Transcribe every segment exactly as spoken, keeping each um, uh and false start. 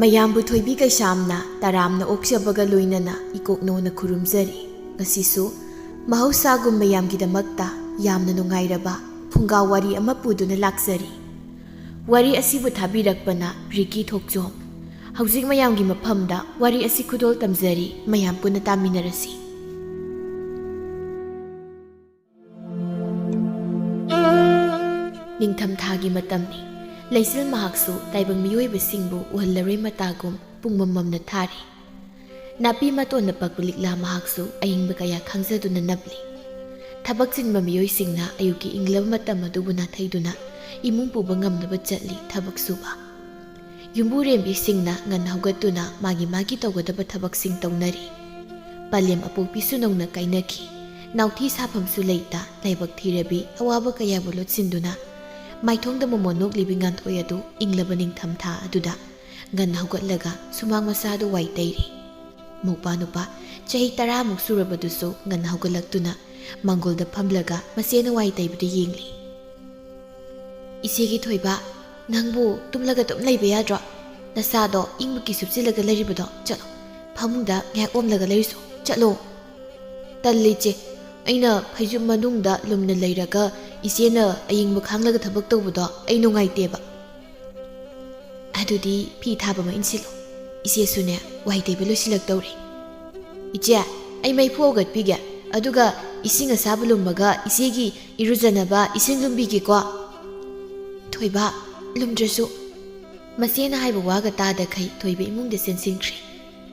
ꯃꯌꯥꯝꯕꯨ ꯊꯣꯏꯕꯤ ꯀꯩꯁꯥꯝꯅ ꯇꯔꯥꯝꯅ ꯑꯣꯛꯆꯕꯒ ꯂꯣꯏꯅꯅ ꯏꯀꯣꯛꯅꯧꯅ ꯈꯨꯔꯨꯝꯖꯔꯤ꯫ ꯉꯁꯤꯁꯨ ꯃꯍꯧꯁꯥꯒꯨꯝ ꯃꯌꯥꯝꯒꯤꯗꯃꯛꯇ ꯌꯥꯝꯅ ꯅꯨꯡꯉꯥꯏꯔꯕ ꯐꯨꯡꯒꯥ ꯋꯥꯔꯤ ꯑꯃ ꯄꯨꯗꯨꯅ ꯂꯥꯛꯆꯔꯤ꯫ ꯋꯥꯔꯤ ꯑꯁꯤꯕꯨ ꯊꯥꯕꯤꯔꯛꯄꯅ ꯔꯤꯀꯤ ꯊꯣꯛꯆꯣꯝ꯫ ꯍꯧꯖꯤꯛ ꯃꯌꯥꯝꯒꯤ ꯃꯐꯝꯗ ꯋꯥꯔꯤ ꯑꯁꯤ ꯈꯨꯗꯣꯜ ꯇꯝꯖꯔꯤ, ꯃꯌꯥꯝ ꯄꯨꯟꯅ ꯇꯥꯃꯤꯟꯅꯔꯁꯤ꯫ ꯅꯤꯡꯊꯝꯊꯥꯒꯤ ꯃꯇꯝꯅꯤ꯫ ꯂꯩꯆꯤꯜ ꯃꯍꯥꯛꯁꯨ ꯇꯥꯏꯕꯪ ꯃꯤꯑꯣꯏꯕꯁꯤꯡꯕꯨ ꯎꯍꯜꯂꯔꯣꯏ ꯃꯇꯥꯒꯨꯝ ꯄꯨꯡꯃꯝ ꯃꯝꯅ ꯊꯥꯔꯤ꯫ ꯅꯥꯄꯤ ꯃꯇꯣꯟꯗ ꯄꯛꯄ ꯂꯤꯛꯂꯥ ꯃꯍꯥꯛꯁꯨ ꯑꯏꯪꯕ ꯀꯌꯥ ꯈꯪꯖꯗꯨꯅ ꯅꯞꯂꯤ꯫ ꯊꯕꯛ ꯆꯤꯟꯕ ꯃꯤꯑꯣꯏꯁꯤꯡꯅ ꯑꯌꯨꯛꯀꯤ ꯏꯪꯂꯕ ꯃꯇꯝ ꯑꯗꯨꯕꯨ ꯅꯥꯊꯩꯗꯨꯅ ꯏꯃꯨꯡ ꯄꯨꯕ ꯉꯝꯅꯕ ꯆꯠꯂꯤ ꯊꯕꯛ ꯁꯨꯕ꯫ ꯌꯨꯝꯕꯨꯔꯦꯝꯕꯤꯁꯤꯡꯅ ꯉꯟꯅ ꯍꯧꯒꯠꯇꯨꯅ ꯃꯥꯒꯤ ꯃꯥꯒꯤ ꯇꯧꯒꯗꯕ ꯊꯕꯛꯁꯤꯡ ꯇꯧꯅꯔꯤ꯫ ꯄꯂꯦꯝ ꯑꯄꯣꯛꯄꯤꯁꯨ ꯅꯧꯅ ꯀꯥꯏꯅꯈꯤ꯫ ꯅꯥꯎꯊꯤ ꯁꯥꯐꯝꯁꯨ ꯂꯩꯇ ꯂꯥꯏꯕꯛ ꯊꯤꯔꯕꯤ ꯑꯋꯥꯕ ꯀꯌꯥꯕꯨ ꯂꯣꯠꯁꯤꯟꯗꯨꯅ ꯃꯥꯏꯊꯣꯡꯗ ꯃꯣꯃꯣꯟ ꯅꯣꯛꯂꯤꯕꯤ ꯉꯥꯟꯊꯣꯏ ꯑꯗꯨ ꯏꯪꯂꯕ ꯅꯤꯡꯊꯝꯊꯥ ꯑꯗꯨꯗ ꯉꯟꯅ ꯍꯧꯒꯠꯂꯒ ꯁꯨꯃꯥꯡ ꯃꯆꯥꯗꯨ ꯋꯥꯏ ꯇꯩꯔꯤ꯫ ꯃꯧꯄꯥ ꯅꯨꯄꯥ ꯆꯍꯤ ꯇꯔꯥꯃꯨꯛ ꯁꯨꯔꯕꯗꯨꯁꯨ ꯉꯟꯅ ꯍꯧꯒꯠꯂꯛꯇꯨꯅ ꯃꯥꯡꯒꯣꯜꯗ ꯐꯝꯂꯒ ꯃꯆꯦꯅ ꯋꯥꯏ ꯇꯩꯕꯗꯨ ꯌꯦꯡꯂꯤ꯫ "ꯏꯆꯦꯒꯤ ꯊꯣꯏꯕ, ꯅꯪꯕꯨ ꯇꯨꯝꯂꯒ ꯑꯗꯨꯝ ꯂꯩꯕ ꯌꯥꯗ꯭ꯔꯣ? ꯅꯁꯥꯗꯣ ꯏꯪꯕꯒꯤ ꯁꯨꯞꯆꯤꯜꯂꯒ ꯂꯩꯔꯤꯕꯗꯣ, ꯆꯠꯂꯣ, ꯐꯃꯨꯡꯗ ꯉꯥꯏꯍꯥꯛ ꯑꯣꯝꯂꯒ ꯂꯩꯔꯨꯁꯣ, ꯆꯠꯂꯣ꯫" "ꯇꯜꯂꯤ ꯏꯆꯦ, ꯑꯩꯅ ꯐꯩꯖꯨꯞ ꯃꯅꯨꯡꯗ ꯂꯨꯝꯅ ꯂꯩꯔꯒ ꯏꯆꯦꯅ ꯑꯏꯪꯕ ꯈꯥꯡꯂꯒ ꯊꯕꯛ ꯇꯧꯕꯗꯣ ꯑꯩ ꯅꯨꯡꯉꯥꯏꯇꯦꯕ꯫" "ꯑꯗꯨꯗꯤ ꯐꯤ ꯊꯥꯕ ꯑꯃ ꯏꯟꯁꯤꯜꯂꯣ, ꯏꯆꯦꯁꯨꯅꯦ ꯋꯥꯏ ꯇꯩꯕ ꯂꯣꯏꯁꯤꯜꯂꯛꯇꯧꯔꯦ꯫" "ꯏꯆꯦ, ꯑꯩ ꯃꯩꯐꯨ ꯍꯧꯒꯠꯄꯤꯒꯦ, ꯑꯗꯨꯒ ꯏꯁꯤꯡ ꯑꯁꯥꯕ ꯂꯨꯝꯃꯒ ꯏꯆꯦꯒꯤ ꯏꯔꯨꯖꯅꯕ ꯏꯁꯤꯡ ꯂꯨꯝꯕꯤꯒꯦꯀꯣ꯫" "ꯊꯣꯏꯕ, ꯂꯨꯝꯗ꯭ꯔꯁꯨ꯫" ꯃꯆꯦꯅ ꯍꯥꯏꯕ ꯋꯥꯒ ꯇꯥꯗꯈꯩ ꯊꯣꯏꯕ ꯏꯃꯨꯡꯗ ꯆꯦꯟꯁꯤꯟꯈ꯭ꯔꯦ꯫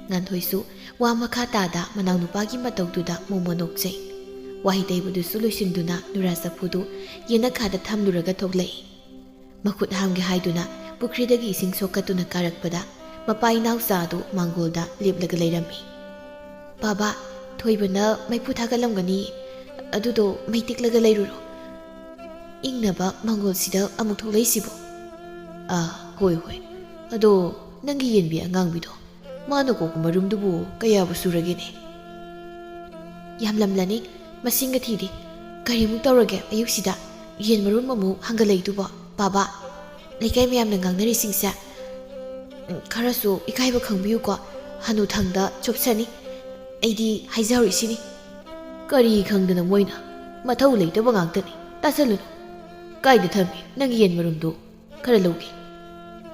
ꯉꯥꯟꯊꯣꯏꯁꯨ ꯋꯥ ꯃꯈꯥ ꯇꯥꯗ ꯃꯅꯥꯎꯅꯨꯄꯥꯒꯤ ꯃꯇꯧꯗꯨꯗ ꯃꯣꯃꯣꯟ ꯅꯣꯛꯆꯩ꯫ ꯋꯥꯍꯩ ꯇꯩꯕꯗꯨꯁꯨ ꯂꯣꯏꯁꯤꯟꯗꯨꯅ ꯅꯨꯔꯥ ꯆꯐꯨꯗꯨ ꯌꯦꯅꯈꯥꯗ ꯊꯝꯂꯨꯔꯒ ꯊꯣꯛꯂꯛꯏ꯫ ꯃꯈꯨꯠ ꯍꯥꯝꯒꯦ ꯍꯥꯏꯗꯨꯅ ꯄꯨꯈ꯭ꯔꯤꯗꯒꯤ ꯏꯁꯤꯡ ꯁꯣꯛꯀꯠꯇꯨꯅ ꯀꯥꯔꯛꯄꯗ ꯃꯄꯥ ꯏꯅꯥꯎꯆꯥ ꯑꯗꯨ ꯃꯥꯡꯒꯣꯜꯗ ꯂꯦꯞꯂꯒ ꯂꯩꯔꯝꯃꯤ꯫ "ꯕꯥꯕꯥ, ꯊꯣꯏꯕꯅ ꯃꯩꯐꯨ ꯊꯥꯒꯠꯂꯝꯒꯅꯤ, ꯑꯗꯨꯗꯣ ꯃꯩ ꯇꯤꯛꯂꯒ ꯂꯩꯔꯨꯔꯣ꯫ ꯏꯪꯅꯕ ꯃꯥꯡꯒꯣꯜꯁꯤꯗ ꯑꯃꯨꯛ ꯊꯣꯛꯂꯛꯏꯁꯤꯕꯣ?" "ꯑꯥ, ꯍꯣꯏ, ꯍꯣꯏ꯫ ꯑꯗꯣ ꯅꯪꯒꯤ ꯌꯦꯟꯕꯤ ꯑꯉꯥꯡꯕꯤꯗꯣ, ꯃꯥꯅ ꯀꯣꯛꯄ ꯃꯔꯨꯝꯗꯨꯕꯨ ꯀꯌꯥꯕꯨ ꯁꯨꯔꯒꯦꯅꯦ?" "ꯌꯥꯝꯂꯝꯂꯅꯤ, ꯃꯁꯤꯡꯒ ꯊꯤꯗꯦ꯫ ꯀꯔꯤꯃꯨꯛ ꯇꯧꯔꯒꯦ ꯑꯌꯨꯛꯁꯤꯗ ꯌꯦꯟ ꯃꯔꯨꯝ ꯑꯃꯨꯛ ꯍꯪꯒꯠꯂꯛꯏꯗꯨꯕꯣ, ꯕꯥꯕꯥ? ꯂꯩꯀꯥꯏ ꯃꯌꯥꯝꯅ ꯉꯥꯡꯅꯔꯤꯁꯤꯡꯁꯦ?" ꯎꯝ, ꯈꯔꯁꯨ ꯏꯀꯥꯏꯕ ꯈꯪꯕꯤꯌꯨꯀꯣ꯫ ꯍꯅꯨꯊꯪꯗ ꯆꯣꯞꯁꯅꯤ꯫ ꯑꯩꯗꯤ ꯍꯥꯏꯖꯍꯧꯔꯤꯁꯤꯅꯤ꯫ ꯀꯔꯤ ꯈꯪꯗꯅ ꯃꯣꯏꯅ? ꯃꯊꯧ ꯂꯩꯇꯕ ꯉꯥꯛꯇꯅꯤ꯫ ꯇꯥꯁꯜꯂꯨꯅꯨ꯫ ꯀꯥꯏꯗ ꯊꯝꯃꯤ ꯅꯪꯒꯤ ꯌꯦꯟ ꯃꯔꯨꯝꯗꯨ? ꯈꯔ ꯂꯧꯒꯦ꯫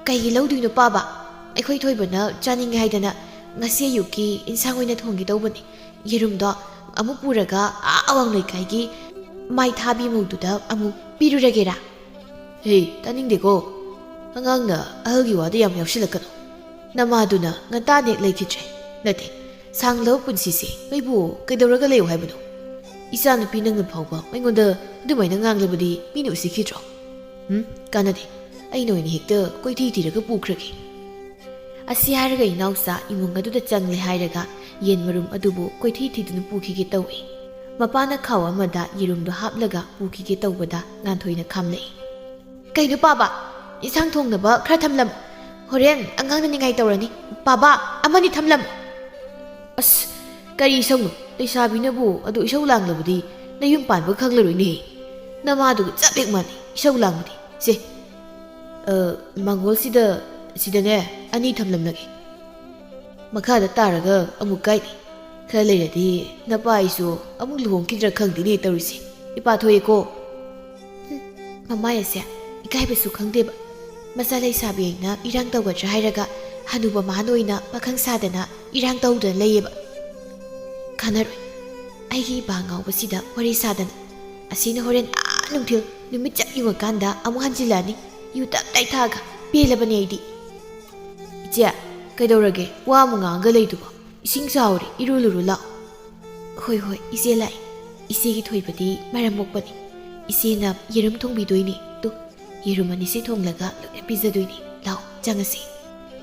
ꯀꯩꯒꯤ ꯂꯧꯗꯣꯏꯅꯣ ꯄꯥꯕ? ꯑꯩꯈꯣꯏ ꯊꯣꯏꯕꯅ ꯆꯥꯅꯤꯡꯉꯦ ꯍꯥꯏꯗꯅ ꯉꯁꯤ ꯑꯌꯨꯛꯀꯤ ꯏꯟꯁꯥꯡ ꯑꯣꯏꯅ ꯊꯣꯡꯒꯦ ꯇꯧꯕꯅꯤ꯫ ꯌꯦꯔꯨꯝꯗꯣ ꯑꯃꯨꯛ ꯄꯨꯔꯒ ꯑꯥ ꯑꯋꯥꯡ ꯂꯩꯀꯥꯏꯒꯤ ꯃꯥꯏ ꯊꯥꯕꯤ ꯃꯧꯗꯨꯗ ꯑꯃꯨꯛ ꯄꯤꯔꯨꯔꯒꯦꯔꯥ? ꯍꯦ, ꯇꯥꯅꯤꯡꯗꯦꯀꯣ꯫ ꯑꯉꯥꯡꯅ ꯑꯍꯜꯒꯤ ꯋꯥꯗ ꯌꯥꯝ ꯌꯥꯎꯁꯤꯜꯂꯛꯀꯅꯨ꯫ ꯅꯃꯥꯗꯨꯅ ꯉꯟꯇꯥ ꯅꯦꯛ ꯂꯩꯈꯤꯗ꯭ꯔꯦ꯫ ꯅꯠꯇꯦ, ꯁꯥꯡꯂꯕ ꯄꯨꯟꯁꯤꯁꯦ ꯅꯣꯏꯕꯨ ꯀꯩꯗꯧꯔꯒ ꯂꯩꯌꯨ ꯍꯥꯏꯕꯅꯣ? ꯏꯆꯥꯅꯨꯄꯤ ꯅꯪꯅ ꯐꯥꯎꯕ ꯑꯩꯉꯣꯟꯗ ꯑꯗꯨꯃꯥꯏꯅ ꯉꯥꯡꯂꯕꯗꯤ ꯃꯤꯅ ꯎꯁꯤꯠꯈꯤꯗ꯭ꯔꯣ? ꯎꯝ, ꯀꯥꯟꯅꯗꯦ꯫ ꯑꯩꯅ ꯑꯣꯏꯅ ꯍꯦꯛꯇ ꯀꯣꯏꯊꯤ ꯊꯤꯔꯒ ꯄꯨꯈ꯭ꯔꯒꯦ꯫ ꯑꯁꯤ ꯍꯥꯏꯔꯒ ꯏꯅꯥꯎꯆꯥ ꯏꯃꯨꯡ ꯑꯗꯨꯗ ꯆꯪꯂꯦ ꯍꯥꯏꯔꯒ ꯌꯦꯟ ꯃꯔꯨꯝ ꯑꯗꯨꯕꯨ ꯀꯣꯏꯊꯤ ꯊꯤꯗꯨꯅ ꯄꯨꯈꯤꯒꯦ ꯇꯧꯏ꯫ ꯃꯄꯥꯅ ꯈꯥꯎ ꯑꯃꯗ ꯌꯦꯔꯨꯝꯗꯣ ꯍꯥꯞꯂꯒ ꯄꯨꯈꯤꯒꯦ ꯇꯧꯕꯗ ꯉꯥꯟꯊꯣꯏꯅ ꯈꯥꯝꯂꯛꯏ꯫ ꯀꯩꯅꯣ ꯄꯥꯕ? ꯏꯟꯁꯥꯡ ꯊꯣꯡꯅꯕ ꯈꯔ ꯊꯝꯂꯝꯃꯨ꯫ ꯍꯣꯔꯦꯟ ꯑꯉꯥꯡꯅ ꯅꯤꯡꯉꯥꯏ ꯇꯧꯔꯅꯤ꯫ ꯄꯥꯕ, ꯑꯃꯅꯤ ꯊꯝꯂꯝꯃꯨ꯫ ꯑꯁ, ꯀꯔꯤ ꯏꯁꯧꯅꯣ? ꯂꯩꯁꯥꯕꯤꯅꯕꯨ ꯑꯗꯨ ꯏꯁꯧ ꯂꯥꯡꯂꯕꯗꯤ ꯅꯌꯨꯝ ꯄꯥꯟꯕ ꯈꯪꯂꯔꯣꯏꯅꯦꯍꯦ꯫ ꯅꯃꯥꯗꯨꯒ ꯆꯞ ꯍꯦꯛ ꯃꯥꯟꯅꯩ ꯏꯁꯧ ꯂꯥꯡꯕꯗꯤ꯫ ꯁꯦ, ꯑ, ꯃꯥꯡꯒꯣꯜꯁꯤꯗ, ꯁꯤꯗꯅꯦ, ꯑꯅꯤ ꯊꯝꯂꯝꯂꯒꯦ꯫ ꯃꯈꯥꯗ ꯇꯥꯔꯒ ꯑꯃꯨꯛ ꯀꯥꯏꯅꯤ꯫ ꯈꯔ ꯂꯩꯔꯗꯤ ꯅꯄꯥ ꯑꯩꯁꯨ ꯑꯃꯨꯛ ꯂꯨꯍꯣꯡꯈꯤꯗ꯭ꯔꯥ ꯈꯪꯗꯦꯅꯦ ꯇꯧꯔꯤꯁꯦ꯫ ꯏꯄꯥ ꯊꯣꯛꯑꯦꯀꯣ꯫ ꯍꯨꯝ, ꯃꯃꯥꯏ ꯑꯁꯦ ꯏꯀꯥꯏꯕꯁꯨ ꯈꯪꯗꯦꯕ꯫ ꯃꯆꯥ ꯂꯩꯁꯥꯕꯤ ꯑꯩꯅ ꯏꯔꯥꯡ ꯇꯧꯒꯗ꯭ꯔꯥ ꯍꯥꯏꯔꯒ ꯍꯅꯨꯕ ꯃꯍꯥꯟ ꯑꯣꯏꯅ ꯄꯥꯈꯪ ꯁꯥꯗꯅ ꯏꯔꯥꯡ ꯇꯧꯗꯨꯅ ꯂꯩꯌꯦꯕ꯫ ꯀꯥꯟꯅꯔꯣꯏ꯫ ꯑꯩꯒꯤ ꯏꯄꯥ ꯉꯥꯎꯕꯁꯤꯗ ꯋꯥꯔꯤ ꯁꯥꯗꯅ꯫ ꯑꯁꯤꯅ ꯍꯣꯔꯦꯟ ꯑꯥ ꯅꯨꯡꯊꯤꯜ ꯅꯨꯃꯤꯠ ꯆꯞ ꯌꯨꯡꯉꯀꯥꯟꯗ ꯑꯃꯨꯛ ꯍꯟꯖꯤꯜꯂꯛꯑꯅꯤ꯫ ꯌꯨ ꯇꯞ ꯇꯥꯏ ꯊꯛꯑꯒ꯫ ꯄꯦꯜꯂꯕꯅꯦ ꯑꯩꯗꯤ꯫ ꯏꯆꯦ, ꯀꯩꯗꯧꯔꯒꯦ? ꯋꯥ ꯑꯃꯨꯛ ꯉꯥꯡꯉꯒ ꯂꯩꯗꯨꯕꯣ? ꯏꯁꯤꯡ ꯆꯥꯎꯔꯦ, ꯏꯔꯨ ꯂꯨꯔꯨ ꯂꯥꯛꯑꯣ꯫ ꯍꯣꯏ, ꯍꯣꯏ, ꯏꯆꯦ ꯂꯥꯛꯑꯦ꯫ ꯏꯆꯦꯒꯤ ꯊꯣꯏꯕꯗꯤ ꯃꯔꯝ ꯃꯣꯛꯄꯅꯤ꯫ ꯏꯆꯦꯅ ꯌꯦꯔꯨꯝ ꯊꯣꯡꯕꯤꯗꯣꯏꯅꯦ꯫ ꯇꯨ, ꯌꯦꯔꯨꯝ ꯑꯅꯤꯁꯦ ꯊꯣꯡꯂꯒ ꯂꯣꯏꯅ ꯄꯤꯖꯗꯣꯏꯅꯦ꯫ ꯂꯥꯛꯑꯣ, ꯆꯪꯉꯁꯤ꯫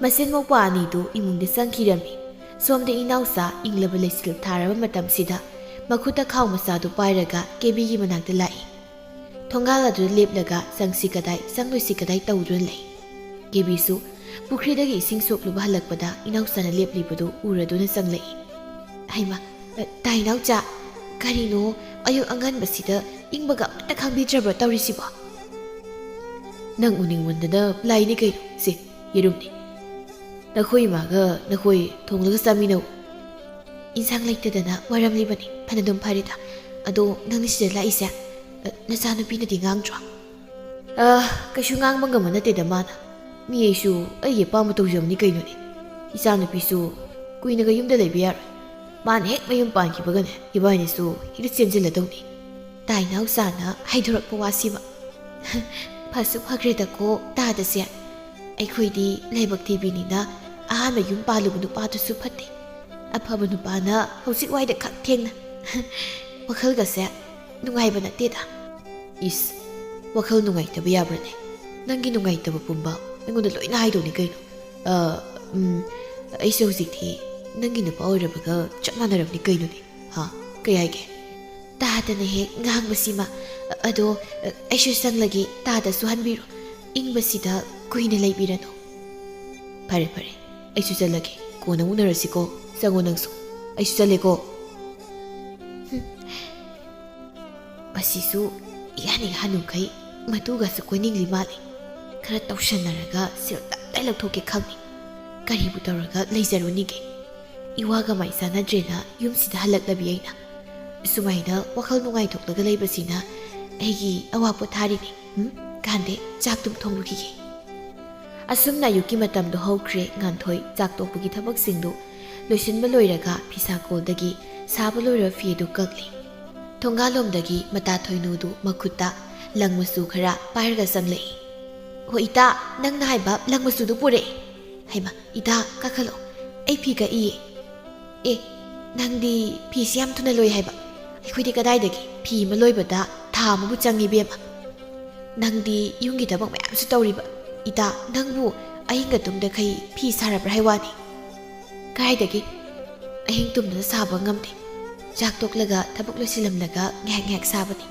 ꯃꯆꯤꯟ ꯃꯧꯄ꯭ꯋꯥ ꯑꯅꯤꯗꯨ ꯏꯃꯨꯡꯗ ꯆꯪꯈꯤꯔꯝꯃꯤ꯫ ꯁꯣꯝꯗ ꯏꯅꯥꯎꯆꯥ ꯏꯪꯂꯕ ꯂꯩꯆꯤꯜ ꯊꯥꯔꯕ ꯃꯇꯝꯁꯤꯗ ꯃꯈꯨꯠꯇ ꯈꯥꯎ ꯃꯆꯥꯗꯨ ꯄꯥꯏꯔꯒ ꯀꯦꯕꯤꯒꯤ ꯃꯅꯥꯛꯇ ꯂꯥꯛꯏ꯫ ꯊꯣꯡꯒꯥꯜ ꯑꯗꯨꯗ ꯂꯦꯞꯂꯒ ꯆꯪꯁꯤ ꯀꯗꯥꯏ, ꯆꯪꯂꯣꯏꯁꯤ ꯀꯗꯥꯏ ꯇꯧꯗꯨꯅ ꯂꯩ꯫ ꯀꯦꯕꯤꯁꯨ ꯄꯨꯈ꯭ꯔꯤꯗꯒꯤ ꯏꯁꯤꯡ ꯁꯣꯛꯂꯨꯕ ꯍꯜꯂꯛꯄꯗ ꯏꯅꯥꯎꯆꯥꯅ ꯂꯦꯞꯂꯤꯕꯗꯨ ꯎꯔꯗꯨꯅ ꯆꯪꯂꯛꯏ꯫ ꯍꯩꯃꯥ, ꯑ, ꯇꯥ ꯏꯅꯥꯎꯆꯥ, ꯀꯔꯤꯅꯣ ꯑꯌꯨꯛ ꯑꯉꯟꯕꯁꯤꯗ ꯏꯪꯕꯒ ꯑꯃꯠꯇ ꯈꯪꯕꯤꯗ꯭ꯔꯕ꯭ꯔꯣ ꯇꯧꯔꯤꯁꯤꯕꯣ? ꯅꯪ ꯎꯅꯤꯡꯃꯟꯗꯅ ꯂꯥꯏꯅꯤ ꯀꯩꯅꯣ꯫ ꯁꯦ, ꯌꯦꯔꯨꯝꯅꯤ꯫ ꯅꯈꯣꯏ ꯏꯃꯥꯒ ꯅꯈꯣꯏ ꯊꯣꯡꯂꯒ ꯆꯥꯃꯤꯟꯅꯧ꯫ "ꯏꯟꯁꯥꯡ ꯂꯩꯇꯗꯅ ꯋꯥꯔꯝꯂꯤꯕꯅꯤ꯫ ꯐꯅꯗꯨꯝ ꯐꯔꯦꯗ꯫ ꯑꯗꯣ ꯅꯪꯅ ꯁꯤꯗ ꯂꯥꯛꯏꯁꯦ, ꯑ, ꯅꯆꯥꯅꯨꯄꯤꯅꯗꯤ ꯉꯥꯡꯗ꯭ꯔꯣ?" "ꯑ, ꯀꯩꯁꯨ ꯉꯥꯡꯕ ꯉꯝꯕ ꯅꯠꯇꯦꯗ ꯃꯥꯅ꯫ ꯃꯤ ꯑꯩꯁꯨ ꯑꯩꯒꯤ ꯑꯄꯥꯝꯕ ꯇꯧꯖꯕꯅꯤ ꯀꯩꯅꯣꯅꯦ꯫ ꯏꯆꯥꯅꯨꯄꯤꯁꯨ ꯀꯨꯏꯅꯒ ꯌꯨꯝꯗ ꯂꯩꯕ ꯌꯥꯔꯣꯏ꯫ ꯃꯥꯅ ꯍꯦꯛ ꯃꯌꯨꯝ ꯄꯥꯟꯈꯤꯕꯒꯅꯦ ꯏꯕꯥꯅꯤꯁꯨ ꯍꯦꯛꯇ ꯆꯦꯟꯁꯤꯜꯂꯗꯧꯅꯤ꯫" ꯇꯥꯏꯅꯥꯎꯆꯥꯅ ꯍꯥꯏꯗꯣꯔꯛꯄ ꯋꯥꯁꯤꯃ꯫ "ꯐꯁꯨ ꯐꯈ꯭ꯔꯦꯗꯀꯣ ꯇꯥꯗꯁꯦ꯫ ꯑꯩꯈꯣꯏꯗꯤ ꯂꯥꯏꯕꯛ ꯊꯤꯕꯤꯅꯤꯅ ꯑꯍꯥꯟꯕ ꯌꯨꯝ ꯄꯥꯜꯂꯨꯕ ꯅꯨꯄꯥꯗꯨꯁꯨ ꯐꯠꯇꯦ꯫ ꯑꯐꯕ ꯅꯨꯄꯥꯅ ꯍꯧꯖꯤꯛ ꯋꯥꯏꯗ ꯈꯛ ꯊꯦꯡꯅ꯫ ꯋꯥꯈꯜꯒꯁꯦ ꯅꯨꯡꯉꯥꯏꯕ ꯅꯠꯇꯦꯗ꯫" "ꯏꯁ, ꯋꯥꯈꯜ ꯅꯨꯡꯉꯥꯏꯇꯕ ꯌꯥꯕ꯭ꯔꯅꯦ? ꯅꯪꯒꯤ ꯅꯨꯡꯉꯥꯏꯇꯕ ꯄꯨꯝꯕ ꯑꯩꯉꯣꯟꯗ ꯂꯣꯏꯅ ꯍꯥꯏꯗꯧꯅꯤ ꯀꯩꯅꯣ꯫ ꯑ, ꯎꯝ, ꯑꯩꯁꯦ ꯍꯧꯖꯤꯛꯇꯤ ꯅꯪꯒꯤ ꯅꯨꯄꯥ ꯑꯣꯏꯔꯕꯒ ꯆꯞ ꯃꯥꯟꯅꯔꯕꯅꯤ ꯀꯩꯅꯣꯅꯦ꯫ ꯍꯥ? ꯀꯩ ꯍꯥꯏꯒꯦ?" ꯇꯥꯗꯅ ꯍꯦꯛ ꯉꯥꯡꯕꯁꯤꯃ꯫ "ꯑꯗꯣ, ꯑꯩꯁꯨ ꯆꯪꯂꯒꯦ, ꯇꯥꯗꯁꯨ ꯍꯟꯕꯤꯔꯣ꯫ ꯏꯪꯕꯁꯤꯗ ꯀꯨꯏꯅ ꯂꯩꯕꯤꯔꯅꯨ꯫" "ꯐꯔꯦ, ꯐꯔꯦ, ꯑꯩꯁꯨ ꯆꯠꯂꯒꯦ꯫ ꯀꯣꯟꯅ ꯎꯅꯔꯁꯤꯀꯣ꯫ ꯆꯪꯉꯣ ꯅꯪꯁꯨ꯫ ꯑꯩꯁꯨ ꯆꯠꯂꯦꯀꯣ꯫" ꯍꯨꯝ꯫ ꯃꯁꯤꯁꯨ ꯏꯍꯥꯟ ꯍꯦꯛ ꯍꯥꯟꯅꯨꯈꯩ ꯃꯇꯨꯒꯁꯨ ꯀꯣꯏꯅꯤꯡꯂꯤ ꯃꯥꯜꯂꯤ꯫ ꯈꯔ ꯇꯧꯁꯟꯅꯔꯒ ꯁꯦꯜ ꯇꯞꯇꯥꯏ ꯂꯧꯊꯣꯛꯀꯦ ꯈꯪꯅꯤ꯫ ꯀꯔꯤꯕꯨ ꯇꯧꯔꯒ ꯂꯩꯖꯔꯨꯅꯤꯒꯦ? ꯏꯋꯥꯒ ꯃꯥꯏ ꯆꯥꯟꯅꯗ꯭ꯔꯦꯅ ꯌꯨꯝꯁꯤꯗ ꯍꯜꯂꯛꯂꯕꯤ ꯑꯩꯅ꯫ ꯁꯨꯃꯥꯏꯅ ꯋꯥꯈꯜ ꯅꯨꯡꯉꯥꯏꯊꯣꯛꯂꯒ ꯂꯩꯕꯁꯤꯅ ꯑꯩꯒꯤ ꯑꯋꯥ ꯄꯣꯊꯥꯔꯤꯅꯤ꯫ ꯎꯝ, ꯀꯥꯟꯗꯦ, ꯆꯥꯛꯇꯨꯝ ꯊꯣꯡꯂꯨꯈꯤꯒꯦ꯫ ꯑꯁꯨꯝꯅ ꯑꯌꯨꯛꯀꯤ ꯃꯇꯝꯗꯣ ꯍꯧꯈ꯭ꯔꯦ꯫ ꯉꯥꯟꯊꯣꯏ ꯆꯥꯛ ꯇꯣꯛꯄꯒꯤ ꯊꯕꯛꯁꯤꯡꯗꯨ ꯂꯣꯏꯁꯤꯟꯕ ꯂꯣꯏꯔꯒ ꯐꯤꯁꯥꯀꯣꯜꯗꯒꯤ ꯁꯥꯕ ꯂꯣꯏꯔꯕ ꯐꯤ ꯑꯗꯨ ꯀꯛꯂꯤ꯫ ꯊꯣꯡꯒꯥꯜꯂꯣꯝꯗꯒꯤ ꯃꯇꯥ ꯊꯣꯏꯅꯨꯗꯨ ꯃꯈꯨꯠꯇ ꯂꯪ ꯃꯆꯨ ꯈꯔ ꯄꯥꯏꯔꯒ ꯆꯪꯂꯛꯏ꯫ "ꯍꯣ ꯏꯇꯥ, ꯅꯪꯅ ꯍꯥꯏꯕ ꯂꯪ ꯃꯆꯨꯗꯨ ꯄꯨꯔꯛꯑꯦ꯫" "ꯍꯩꯃ, ꯏꯇꯥ, ꯀꯥꯈꯠꯂꯣ, ꯑꯩ ꯐꯤ ꯀꯛꯏꯌꯦ꯫" "ꯑꯦ, ꯅꯪꯗꯤ ꯐꯤꯁꯤ ꯌꯥꯝ ꯊꯨꯅ ꯂꯣꯏ ꯍꯥꯏꯕ? ꯑꯩꯈꯣꯏꯗꯤ ꯀꯗꯥꯏꯗꯒꯤ ꯐꯤ ꯑꯃ ꯂꯣꯏꯕꯗ ꯊꯥ ꯑꯃꯕꯨ ꯆꯪꯉꯤ ꯏꯕꯦꯝꯃ꯫ ꯅꯪꯗꯤ ꯌꯨꯝꯒꯤ ꯊꯕꯛ ꯃꯌꯥꯝꯁꯨ ꯇꯧꯔꯤꯕ꯫ ꯏꯇꯥ, ꯅꯪꯕꯨ ꯑꯍꯤꯡꯒ ꯇꯨꯝꯗꯈꯩ ꯐꯤ ꯁꯥꯔꯕ꯭ꯔꯥ ꯍꯥꯏ ꯋꯥꯅꯤ꯫" "ꯀꯥꯏꯗꯒꯤ? ꯑꯍꯤꯡ ꯇꯨꯝꯗꯅ ꯁꯥꯕ ꯉꯝꯗꯦ꯫ ꯆꯥꯛ ꯇꯣꯛꯂꯒ ꯊꯕꯛ ꯂꯣꯏꯁꯤꯜꯂꯝꯂꯒ ꯉꯥꯏꯍꯥꯛ ꯉꯥꯏꯍꯥꯛ ꯁꯥꯕꯅꯤ꯫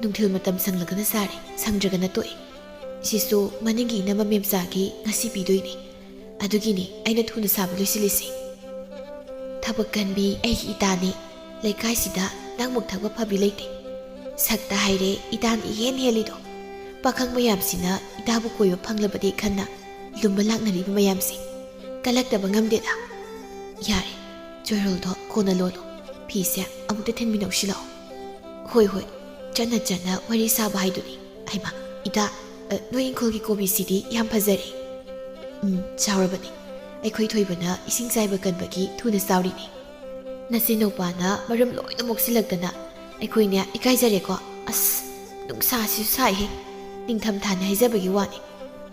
ꯅꯨꯡꯊꯤꯜ ꯃꯇꯝ ꯁꯪꯂꯒꯅ ꯁꯥꯔꯦ, ꯁꯪꯗ꯭ꯔꯒꯅ ꯇꯣꯛꯑꯦ꯫ ꯁꯤꯁꯨ ꯃꯅꯤꯡꯒꯤ ꯏꯅꯝꯃ ꯃꯦꯝꯆꯥꯒꯤ ꯉꯁꯤ ꯄꯤꯗꯣꯏꯅꯦ꯫ ꯑꯗꯨꯒꯤꯅꯤ ꯑꯩꯅ ꯊꯨꯅ ꯁꯥꯕ ꯂꯣꯏꯁꯤꯜꯂꯤꯁꯦ꯫ ꯊꯕꯛ ꯀꯟꯕꯤ ꯑꯩꯒꯤ ꯏꯇꯥꯅꯤ꯫ ꯂꯩꯀꯥꯏꯁꯤꯗ ꯅꯪꯃꯨꯛ ꯊꯕꯛ ꯐꯕꯤ ꯂꯩꯇꯦ꯫ ꯁꯛꯇ ꯍꯥꯏꯔꯦ ꯏꯇꯥꯅ ꯏꯍꯦꯟ ꯍꯦꯜꯂꯤꯗꯣ꯫ ꯄꯥꯈꯪ ꯃꯌꯥꯝꯁꯤꯅ ꯏꯇꯥꯕꯨ ꯀꯣꯏꯕ ꯐꯪꯂꯕꯗꯤ ꯈꯟꯅ ꯂꯨꯝꯕ ꯂꯥꯛꯅꯔꯤꯕ ꯃꯌꯥꯝꯁꯦ꯫ ꯀꯜꯂꯛꯇꯕ ꯉꯝꯗꯦꯗ꯫ ꯌꯥꯔꯦ, ꯆꯣꯏꯔꯣꯜꯗꯣ ꯀꯣꯟꯅ ꯂꯣꯜꯂꯣ꯫ ꯐꯤꯁꯦ ꯑꯃꯨꯛꯇ ꯊꯤꯟꯃꯤꯟꯅꯧꯁꯤ ꯂꯥꯛꯑꯣ꯫ ꯍꯣꯏ, ꯍꯣꯏ, ꯆꯠꯅ ꯆꯠꯅ ꯋꯥꯔꯤ ꯁꯥꯕ ꯍꯥꯏꯗꯨꯅꯤ꯫ ꯍꯩꯃꯥ, ꯏꯇꯥ, ꯑ, ꯅꯣꯏ ꯏꯪꯈꯣꯜꯒꯤ ꯀꯣꯕꯤꯁꯤꯗꯤ ꯌꯥꯝ ꯐꯖꯔꯦ꯫ ꯎꯝ, ꯆꯥꯎꯔꯕꯅꯤ꯫ ꯑꯩꯈꯣꯏ ꯊꯣꯏꯕꯅ ꯏꯁꯤꯡ ꯆꯥꯏꯕ ꯀꯟꯕꯒꯤ ꯊꯨꯅ ꯆꯥꯎꯔꯤꯅꯤ꯫ ꯅꯆꯤꯟ ꯅꯨꯄꯥꯅ ꯃꯔꯨꯝ ꯂꯣꯏꯅ ꯃꯣꯛꯁꯤꯜꯂꯛꯇꯅ ꯑꯩꯈꯣꯏꯅꯦ ꯏꯀꯥꯏꯖꯔꯦꯀꯣ꯫ ꯑꯁ, ꯅꯨꯡꯁꯥꯁꯤꯁꯨ ꯁꯥꯏꯍꯦ꯫ ꯅꯤꯡꯊꯝꯊꯥꯅꯦ ꯍꯥꯏꯖꯕꯒꯤ ꯋꯥꯅꯤ꯫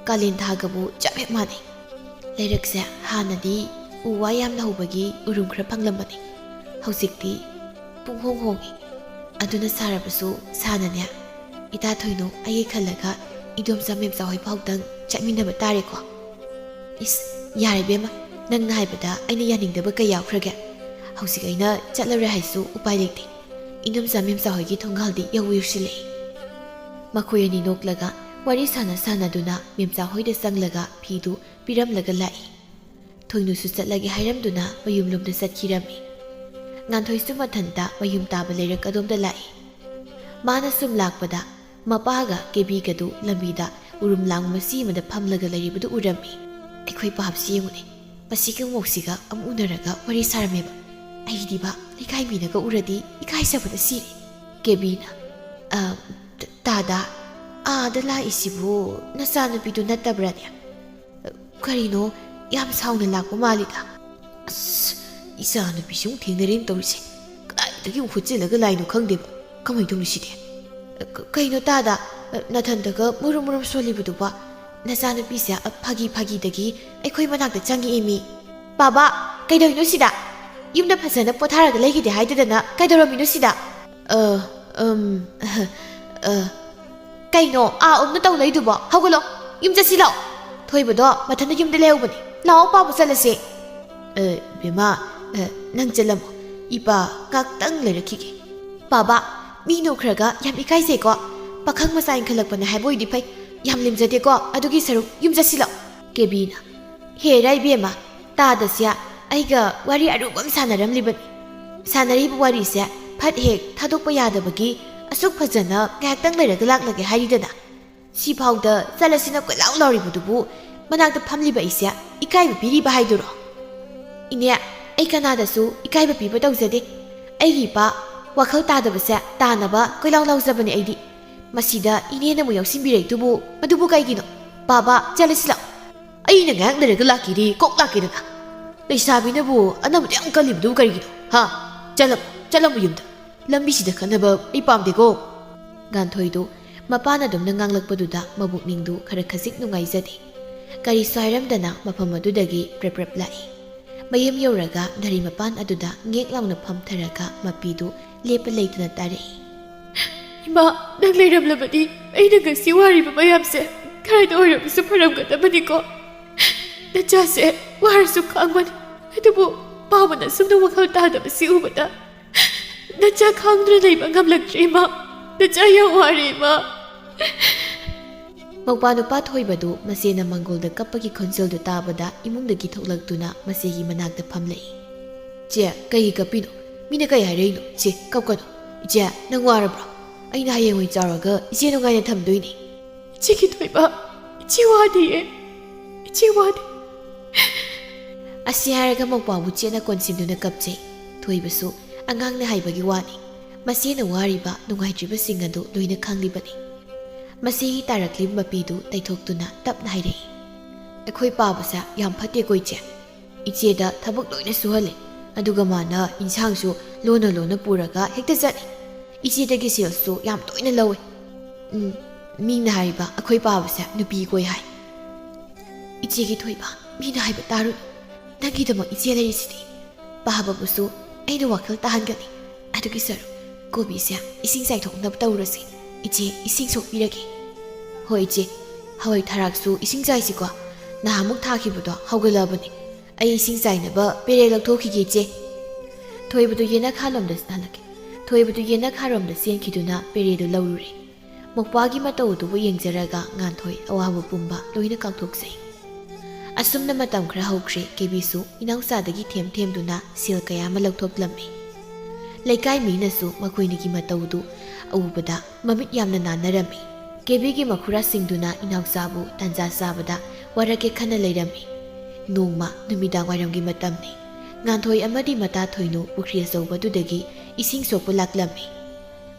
ꯀꯥꯂꯦꯟ ꯊꯥꯒꯕꯨ ꯆꯞ ꯍꯦꯛ ꯃꯥꯟꯅꯩ꯫ ꯂꯩꯔꯛꯁꯦ ꯍꯥꯟꯅꯗꯤ ꯎ ꯋꯥ ꯌꯥꯝꯅ ꯍꯧꯕꯒꯤ ꯎꯔꯨꯝ ꯈꯔ ꯐꯪꯂꯝꯕꯅꯤ꯫ ꯍꯧꯖꯤꯛꯇꯤ ꯄꯨꯡꯍꯣꯡ ꯍꯣꯡꯉꯤ꯫ ꯑꯗꯨꯅ ꯁꯥꯔꯕꯁꯨ ꯁꯥꯅꯅꯦ, ꯏꯇꯥ ꯊꯣꯏꯅꯨ ꯑꯩꯒꯤ ꯈꯜꯂꯒ ꯏꯗꯣꯝꯆꯥ ꯃꯦꯝꯆꯥ ꯍꯣꯏ ꯐꯥꯎꯗꯪ ꯆꯠꯃꯤꯟꯅꯕ ꯇꯥꯔꯦꯀꯣ꯫ ꯏꯁ, ꯌꯥꯔꯦ ꯏꯕꯦꯝꯃ, ꯅꯪꯅ ꯍꯥꯏꯕꯗ ꯑꯩꯅ ꯌꯥꯅꯤꯡꯗꯕ ꯀꯩ ꯌꯥꯎꯈ꯭ꯔꯒꯦ? ꯍꯧꯖꯤꯛ ꯑꯩꯅ ꯆꯠꯂꯔꯣꯏ ꯍꯥꯏꯁꯨ ꯎꯄꯥꯏ ꯂꯩꯇꯦ꯫ ꯏꯗꯣꯝꯆꯥ ꯃꯦꯝꯆꯥ ꯍꯣꯏꯒꯤ ꯊꯣꯡꯒꯥꯜꯗꯤ ꯌꯧꯁꯤꯜꯂꯛꯏ꯫ ꯃꯈꯣꯏ ꯑꯅꯤ ꯅꯣꯛꯂꯒ ꯋꯥꯔꯤ ꯁꯥꯟꯅ ꯁꯥꯟꯅꯗꯨꯅ ꯃꯦꯝꯆꯥ ꯍꯣꯏꯗ ꯆꯪꯂꯒ ꯐꯤꯗꯨ ꯄꯤꯔꯝꯂꯒ ꯂꯥꯛꯏ꯫ ꯊꯣꯏꯅꯨꯁꯨ ꯆꯠꯂꯒꯦ ꯍꯥꯏꯔꯝꯗꯨꯅ ꯃꯌꯨꯝꯂꯣꯝꯗ ꯆꯠꯈꯤꯔꯝꯃꯤ꯫ ꯉꯥꯟꯊꯣꯏꯁꯨ ꯃꯊꯟꯇ ꯃꯌꯨꯝ ꯇꯥꯕ ꯂꯩꯔꯛ ꯑꯗꯣꯝꯗ ꯂꯥꯛꯏ꯫ ꯃꯥꯅ ꯁꯨꯝ ꯂꯥꯛꯄꯗ ꯃꯄꯥꯒ ꯀꯦꯕꯤꯒꯗꯨ ꯂꯝꯕꯤꯗ ꯎꯔꯨꯝ ꯂꯥꯡꯕ ꯃꯆꯤ ꯑꯃꯗ ꯐꯝꯂꯒ ꯂꯩꯔꯤꯕꯗꯨ ꯎꯔꯝꯃꯤ꯫ ꯑꯩꯈꯣꯏ ꯄꯥꯞꯁꯤ ꯌꯦꯡꯉꯨꯅꯦ, ꯃꯁꯤꯒ ꯃꯣꯛꯁꯤꯒ ꯑꯃꯨꯛ ꯎꯅꯔꯒ ꯋꯥꯔꯤ ꯁꯥꯔꯝꯃꯦꯕ꯫ ꯑꯩꯗꯤꯕ ꯂꯩꯀꯥꯏ ꯃꯤꯅꯒ ꯎꯔꯗꯤ ꯏꯀꯥꯏꯖꯕꯅ ꯁꯤꯔꯦ꯫ ꯀꯦꯕꯤꯅ, "ꯑ, ꯇ-, ꯇꯥꯗ, ꯑꯥꯗ ꯂꯥꯛꯏꯁꯤꯕꯨ ꯅꯆꯥꯅꯨꯄꯤꯗꯨ ꯅꯠꯇꯕ꯭ꯔꯥꯅꯦ? ꯀꯔꯤꯅꯣ ꯌꯥꯝ ꯁꯥꯎꯅ ꯂꯥꯛꯄ ꯃꯥꯜꯂꯤꯗ?" "ꯑꯁ, ꯏꯆꯥꯅꯨꯄꯤꯁꯤ ꯑꯃꯨꯛ ꯊꯦꯡꯅꯔꯦꯅ ꯇꯧꯔꯤꯁꯦ꯫ ꯀꯗꯥꯏꯗꯒꯤ ꯑꯃꯨꯛ ꯍꯨꯠꯆꯤꯜꯂꯒ ꯂꯥꯛꯏꯅꯣ ꯈꯪꯗꯦꯕ꯫ ꯀꯃꯥꯏꯅ ꯇꯧꯅꯤ ꯁꯤꯗꯤ?" "ꯀ-, ꯀꯩꯅꯣ ꯇꯥꯗ, ꯅꯥꯊꯟꯗꯒ ꯃꯨꯔꯨꯝ ꯃꯨꯔꯨꯝ ꯁꯣꯜꯂꯤꯕꯗꯨꯕꯣ? ꯅꯆꯥꯅꯨꯄꯤꯁꯦ ꯐꯥꯒꯤ ꯐꯥꯒꯤꯗꯒꯤ ꯑꯩꯈꯣꯏ ꯃꯅꯥꯛꯇ ꯆꯪꯉꯛꯑꯦꯃꯤ꯫ ꯄꯥꯕ, ꯀꯩꯗꯧꯔꯤꯅꯣ ꯁꯤꯗ? ꯌꯨꯝꯗ ꯐꯖꯅ ꯄꯣꯊꯥꯔꯒ ꯂꯩꯈꯤꯗꯦ ꯍꯥꯏꯗꯗꯅ ꯀꯩꯗꯧꯔꯝꯃꯤꯅꯣ ꯁꯤꯗ?" "ꯑ, ꯎꯝ, ꯑ, ꯑ, ꯀꯩꯅꯣ ꯑꯥ ꯎꯝꯅ ꯇꯧ ꯂꯩꯗꯨꯕꯣ? ꯍꯧꯒꯠꯂꯣ, ꯌꯨꯝ ꯆꯠꯁꯤ ꯂꯥꯛꯑꯣ꯫ ꯊꯣꯏꯕꯗꯣ ꯃꯊꯟꯇ ꯌꯨꯝꯗ ꯂꯩꯍꯧꯕꯅꯤ꯫ ꯂꯥꯛꯑꯣ, ꯄꯥꯕ ꯆꯠꯂꯁꯦ꯫" "ꯑ, ꯕꯦꯝꯃ, ꯑ, ꯅꯪ ꯆꯠꯂꯝꯃꯣ꯫ ꯏꯄꯥ ꯉꯥꯛꯇꯪ ꯂꯩꯔꯛꯈꯤꯒꯦ꯫" "ꯄꯥꯕ, ꯃꯤ ꯅꯣꯛꯈ꯭ꯔꯒ ꯌꯥꯝ ꯏꯀꯥꯏꯖꯩꯀꯣ꯫ ꯄꯥꯈꯪ ꯃꯆꯥ ꯏꯟꯈꯠꯂꯛꯄꯅꯦ ꯍꯥꯏꯕ ꯑꯣꯏꯗꯤ ꯐꯩ꯫ ꯌꯥꯝ ꯂꯦꯝꯖꯗꯦꯀꯣ꯫ ꯑꯗꯨꯒꯤ ꯁꯔꯨꯛ ꯌꯨꯝ ꯆꯠꯁꯤ ꯂꯥꯛꯑꯣ꯫" ꯀꯦꯕꯤꯅ, "ꯍꯦꯔꯥ ꯏꯕꯦꯝꯃ, ꯇꯥꯗꯁꯦ ꯑꯩꯒ ꯋꯥꯔꯤ ꯑꯔꯨꯕ ꯑꯃ ꯁꯥꯟꯅꯔꯝꯂꯤꯕꯅꯤ꯫ ꯁꯥꯟꯅꯔꯤꯕ ꯋꯥꯔꯤꯁꯦ ꯐꯠ ꯍꯦꯛ ꯊꯥꯗꯣꯛꯄ ꯌꯥꯗꯕꯒꯤ ꯑꯁꯨꯛ ꯐꯖꯅ ꯉꯥꯏꯍꯥꯛꯇꯪ ꯂꯩꯔꯒ ꯂꯥꯛꯂꯒꯦ ꯍꯥꯏꯔꯤꯗꯅ꯫ ꯁꯤꯐꯥꯎꯗ ꯆꯠꯂꯁꯤꯅ ꯀꯣꯏꯂꯥꯎ ꯂꯥꯎꯔꯤꯕꯗꯨꯕꯨ ꯃꯅꯥꯛꯇ ꯐꯝꯂꯤꯕ ꯑꯩꯁꯦ ꯏꯀꯥꯏꯕ ꯄꯤꯔꯤꯕ ꯍꯥꯏꯗꯨꯔꯣ? ꯏꯅꯦ, ꯑꯩ ꯀꯅꯥꯗꯁꯨ ꯏꯀꯥꯏꯕ ꯄꯤꯕ ꯇꯧꯖꯗꯦ꯫ ꯑꯩꯒꯤ ꯏꯄꯥ ꯋꯥꯈꯜ ꯇꯥꯗꯕꯁꯦ ꯇꯥꯅꯕ ꯀꯣꯏꯂꯥꯎ ꯂꯥꯎꯖꯕꯅꯦ ꯑꯩꯗꯤ꯫ ꯃꯁꯤꯗ ꯏꯅꯦꯅ ꯑꯃꯨꯛ ꯌꯥꯎꯁꯤꯟꯕꯤꯔꯛꯏꯗꯨꯕꯨ, ꯃꯗꯨꯕꯨ ꯀꯩꯒꯤꯅꯣ? ꯄꯥꯕ, ꯆꯠꯂꯁꯤ ꯂꯥꯛꯑꯣ꯫ ꯑꯩꯅ ꯉꯥꯏꯍꯥꯛ ꯂꯩꯔꯒ ꯂꯥꯛꯀꯦꯗꯤ ꯀꯣꯛ ꯂꯥꯛꯀꯦꯗꯅ꯫ ꯂꯩꯁꯥꯕꯤꯅꯕꯨ ꯑꯅꯝꯕꯗ ꯌꯥꯝ ꯀꯜꯂꯤꯕꯗꯨꯕꯨ ꯀꯔꯤꯒꯤꯅꯣ? ꯍꯥ? ꯆꯠꯂꯝꯃꯣ, ꯆꯠꯂꯝꯃꯣ ꯌꯨꯝꯗ꯫ ꯂꯝꯕꯤꯁꯤꯗ ꯈꯠꯅꯕ ꯑꯩ ꯄꯥꯝꯗꯦꯀꯣ꯫ ꯉꯥꯟꯊꯣꯏꯗꯨ ꯃꯄꯥꯅ ꯑꯗꯨꯝꯅ ꯉꯥꯡꯂꯛꯄꯗꯨꯗ ꯃꯕꯨꯛꯅꯤꯡꯗꯨ ꯈꯔ ꯈꯖꯤꯛ ꯅꯨꯡꯉꯥꯏꯖꯗꯦ꯫ ꯀꯔꯤꯁꯨ ꯍꯥꯏꯔꯝꯗꯅ ꯃꯐꯝ ꯑꯗꯨꯗꯒꯤ ꯄ꯭ꯔꯞ ꯄ꯭ꯔꯞ ꯂꯥꯛꯏ꯫ ꯃꯌꯨꯝ ꯌꯧꯔꯒ ꯙꯔꯤ ꯃꯄꯥꯟ ꯑꯗꯨꯗ ꯉꯦꯛ ꯂꯥꯎꯅ ꯐꯝꯊꯔꯒ ꯃꯄꯤꯗꯨ ꯂꯦꯞꯄ ꯂꯩꯇꯅ ꯇꯥꯔꯛꯏ꯫ "ꯏꯃꯥ, ꯅꯪ ꯂꯩꯔꯝꯂꯕꯗꯤ ꯑꯩꯅ ꯉꯁꯤ ꯋꯥꯔꯤꯕ ꯃꯌꯥꯝꯁꯦ ꯈꯔꯗ ꯑꯣꯏꯔꯕꯁꯨ ꯐꯔꯝꯒꯗꯕꯅꯤꯀꯣ꯫ ꯅꯆꯥꯁꯦ ꯋꯥꯔꯁꯨ ꯈꯥꯡꯕꯅꯤ, ꯑꯗꯨꯕꯨ ꯄꯥꯕꯅ ꯑꯁꯨꯝꯅ ꯋꯥꯈꯜ ꯇꯥꯗꯕꯁꯤ ꯎꯕꯗ ꯅꯆꯥ ꯈꯥꯡꯗꯨꯅ ꯂꯩꯕ ꯉꯝꯂꯛꯇ꯭ꯔꯦ ꯏꯃꯥ꯫ ꯅꯆꯥ ꯌꯥꯝ ꯋꯥꯔꯦ ꯏꯃꯥ꯫" ꯃꯧꯄꯥ ꯅꯨꯄꯥ ꯊꯣꯏꯕꯗꯨ ꯃꯆꯦꯅ ꯃꯪꯒꯣꯜꯗ ꯀꯞꯄꯒꯤ ꯈꯣꯟꯖꯦꯜꯗꯨ ꯇꯥꯕꯗ ꯏꯃꯨꯡꯗꯒꯤ ꯊꯣꯛꯂꯛꯇꯨꯅ ꯃꯆꯦꯒꯤ ꯃꯅꯥꯛꯇ ꯐꯝꯂꯛꯏ꯫ "ꯆꯦ, ꯀꯩꯒꯤ ꯀꯞꯄꯤꯅꯣ? ꯃꯤꯅ ꯀꯩ ꯍꯥꯏꯔꯛꯏꯅꯣ? ꯆꯦ, ꯀꯞꯀꯅꯨ꯫ ꯏꯆꯦ, ꯅꯪ ꯋꯥꯔꯕ꯭ꯔꯣ? ꯑꯩꯅ ꯍꯌꯦꯡꯋꯥꯏ ꯆꯥꯎꯔꯒ ꯏꯆꯦ ꯅꯨꯡꯉꯥꯏꯅ ꯊꯝꯗꯣꯏꯅꯦ꯫" "ꯏꯆꯦꯒꯤ ꯊꯣꯏꯕ, ꯏꯆꯦ ꯋꯥꯗꯤꯌꯦ, ꯏꯆꯦ ꯋꯥꯗꯦ꯫" ꯑꯁꯤ ꯍꯥꯏꯔꯒ ꯃꯧꯄꯥꯕꯨ ꯆꯦꯠꯅ ꯀꯣꯟꯁꯤꯟꯗꯨꯅ ꯀꯞꯆꯩ꯫ ꯊꯣꯏꯕꯁꯨ ꯑꯉꯥꯡꯅ ꯍꯥꯏꯕꯒꯤ ꯋꯥꯅꯤ꯫ ꯃꯆꯦꯅ ꯋꯥꯔꯤꯕ, ꯅꯨꯡꯉꯥꯏꯇ꯭ꯔꯤꯕꯁꯤꯡ ꯑꯗꯨ ꯂꯣꯏꯅ ꯈꯪꯂꯤꯕꯅꯤ꯫ ꯃꯆꯦꯒꯤ ꯇꯥꯔꯛꯂꯤꯕ ꯃꯄꯤꯗꯨ ꯇꯩꯊꯣꯛꯇꯨꯅ ꯇꯞꯅ ꯍꯥꯏꯔꯛꯏ꯫ "ꯑꯩꯈꯣꯏ ꯄꯥꯕꯁꯦ ꯌꯥꯝ ꯐꯠꯇꯦꯀꯣ ꯏꯆꯦ꯫ ꯏꯆꯦꯗ ꯊꯕꯛ ꯂꯣꯏꯅ ꯁꯨꯍꯜꯂꯦ꯫ ꯑꯗꯨꯒ ꯃꯥꯅ ꯏꯟꯁꯥꯡꯁꯨ ꯂꯣꯟꯅ ꯂꯣꯟꯅ ꯄꯨꯔꯒ ꯍꯦꯛꯇ ꯆꯠꯂꯤ꯫ ꯏꯆꯦꯗꯒꯤ ꯁꯦꯜꯁꯨ ꯌꯥꯝ ꯇꯣꯏꯅ ꯂꯧꯋꯦ꯫ ꯎꯝ, ꯃꯤꯅ ꯍꯥꯏꯔꯤꯕ ꯑꯩꯈꯣꯏ ꯄꯥꯕꯁꯦ ꯅꯨꯄꯤ ꯀꯣꯏ ꯍꯥꯏ꯫" "ꯏꯆꯦꯒꯤ ꯊꯣꯏꯕ, ꯃꯤꯅ ꯍꯥꯏꯕ ꯇꯥꯔꯨꯅꯨ꯫ ꯅꯪꯒꯤꯗꯃꯛ ꯏꯆꯦ ꯂꯩꯔꯤꯁꯤꯗꯤ꯫ ꯄꯥꯕꯕꯨꯁꯨ ꯑꯩꯅ ꯋꯥꯈꯜ ꯇꯥꯍꯟꯒꯅꯤ꯫ ꯑꯗꯨꯒꯤ ꯁꯔꯨꯛ ꯀꯣꯕꯤꯁꯦ ꯏꯁꯤꯡ ꯆꯥꯏꯊꯣꯛꯅꯕ ꯇꯧꯔꯁꯤ꯫ ꯏꯆꯦ, ꯏꯁꯤꯡ ꯁꯣꯛꯄꯤꯔꯒꯦ꯫" "ꯍꯣꯏ ꯏꯆꯦ, ꯍꯋꯥꯏ ꯊꯔꯥꯛꯁꯨ ꯏꯁꯤꯡ ꯆꯥꯏꯁꯤꯀꯣ꯫ ꯅꯍꯥꯟꯃꯨꯛ ꯊꯥꯈꯤꯕꯗꯣ ꯍꯧꯒꯠꯂꯛꯑꯕꯅꯤ꯫ ꯑꯩ ꯏꯁꯤꯡ ꯆꯥꯏꯅꯕ ꯄꯦꯔꯦ ꯂꯧꯊꯣꯛꯈꯤꯒꯦ ꯏꯆꯦ꯫" ꯊꯣꯏꯕꯗꯨ ꯌꯦꯅꯈꯥꯂꯣꯝꯗ ꯍꯜꯂꯛꯀꯦ꯫ ꯊꯣꯏꯕꯗꯨ ꯌꯦꯅꯈꯥꯔꯣꯝꯗ ꯆꯦꯟꯈꯤꯗꯨꯅ ꯄꯦꯔꯦꯗꯨ ꯂꯧꯔꯨꯔꯦ꯫ ꯃꯧꯄ꯭ꯋꯥꯒꯤ ꯃꯇꯧ ꯑꯗꯨꯕꯨ ꯌꯦꯡꯖꯔꯒ ꯉꯥꯟꯊꯣꯏ ꯑꯋꯥꯕ ꯄꯨꯝꯕ ꯂꯣꯏꯅ ꯀꯥꯎꯊꯣꯛꯆꯩ꯫ ꯑꯁꯨꯝꯅ ꯃꯇꯝ ꯈꯔ ꯍꯧꯈ꯭ꯔꯦ꯫ ꯀꯦꯕꯤꯁꯨ ꯏꯅꯥꯎꯆꯥꯗꯒꯤ ꯊꯦꯝ ꯊꯦꯝꯗꯨꯅ ꯁꯦꯜ ꯀꯌꯥ ꯑꯃ ꯂꯧꯊꯣꯛꯂꯝꯃꯤ꯫ ꯂꯩꯀꯥꯏ ꯃꯤꯅꯁꯨ ꯃꯈꯣꯏꯅꯤꯒꯤ ꯃꯇꯧꯗꯨ ꯎꯕꯗ ꯃꯃꯤꯠ ꯌꯥꯝꯅ ꯅꯥꯟꯅꯔꯝꯃꯤ꯫ ꯀꯦꯕꯤꯒꯤ ꯃꯈꯨꯔꯥꯁꯤꯡꯗꯨꯅ ꯏꯅꯥꯎꯆꯥꯕꯨ ꯇꯥꯟꯖꯥ ꯆꯥꯕꯗ ꯋꯥꯔꯛꯀꯦ ꯈꯟꯅ ꯂꯩꯔꯝꯃꯤ꯫ ꯅꯣꯡꯃ ꯅꯨꯃꯤꯗꯥꯡ ꯋꯥꯏꯔꯝꯒꯤ ꯃꯇꯝꯅꯤ꯫ ꯉꯥꯟꯊꯣꯏ ꯑꯃꯗꯤ ꯃꯇꯥ ꯊꯣꯏꯅꯨ ꯄꯨꯈ꯭ꯔꯤ ꯑꯆꯧꯕꯗꯨꯗꯒꯤ ꯏꯁꯤꯡ ꯁꯣꯛꯄ ꯂꯥꯛꯂꯝꯃꯤ꯫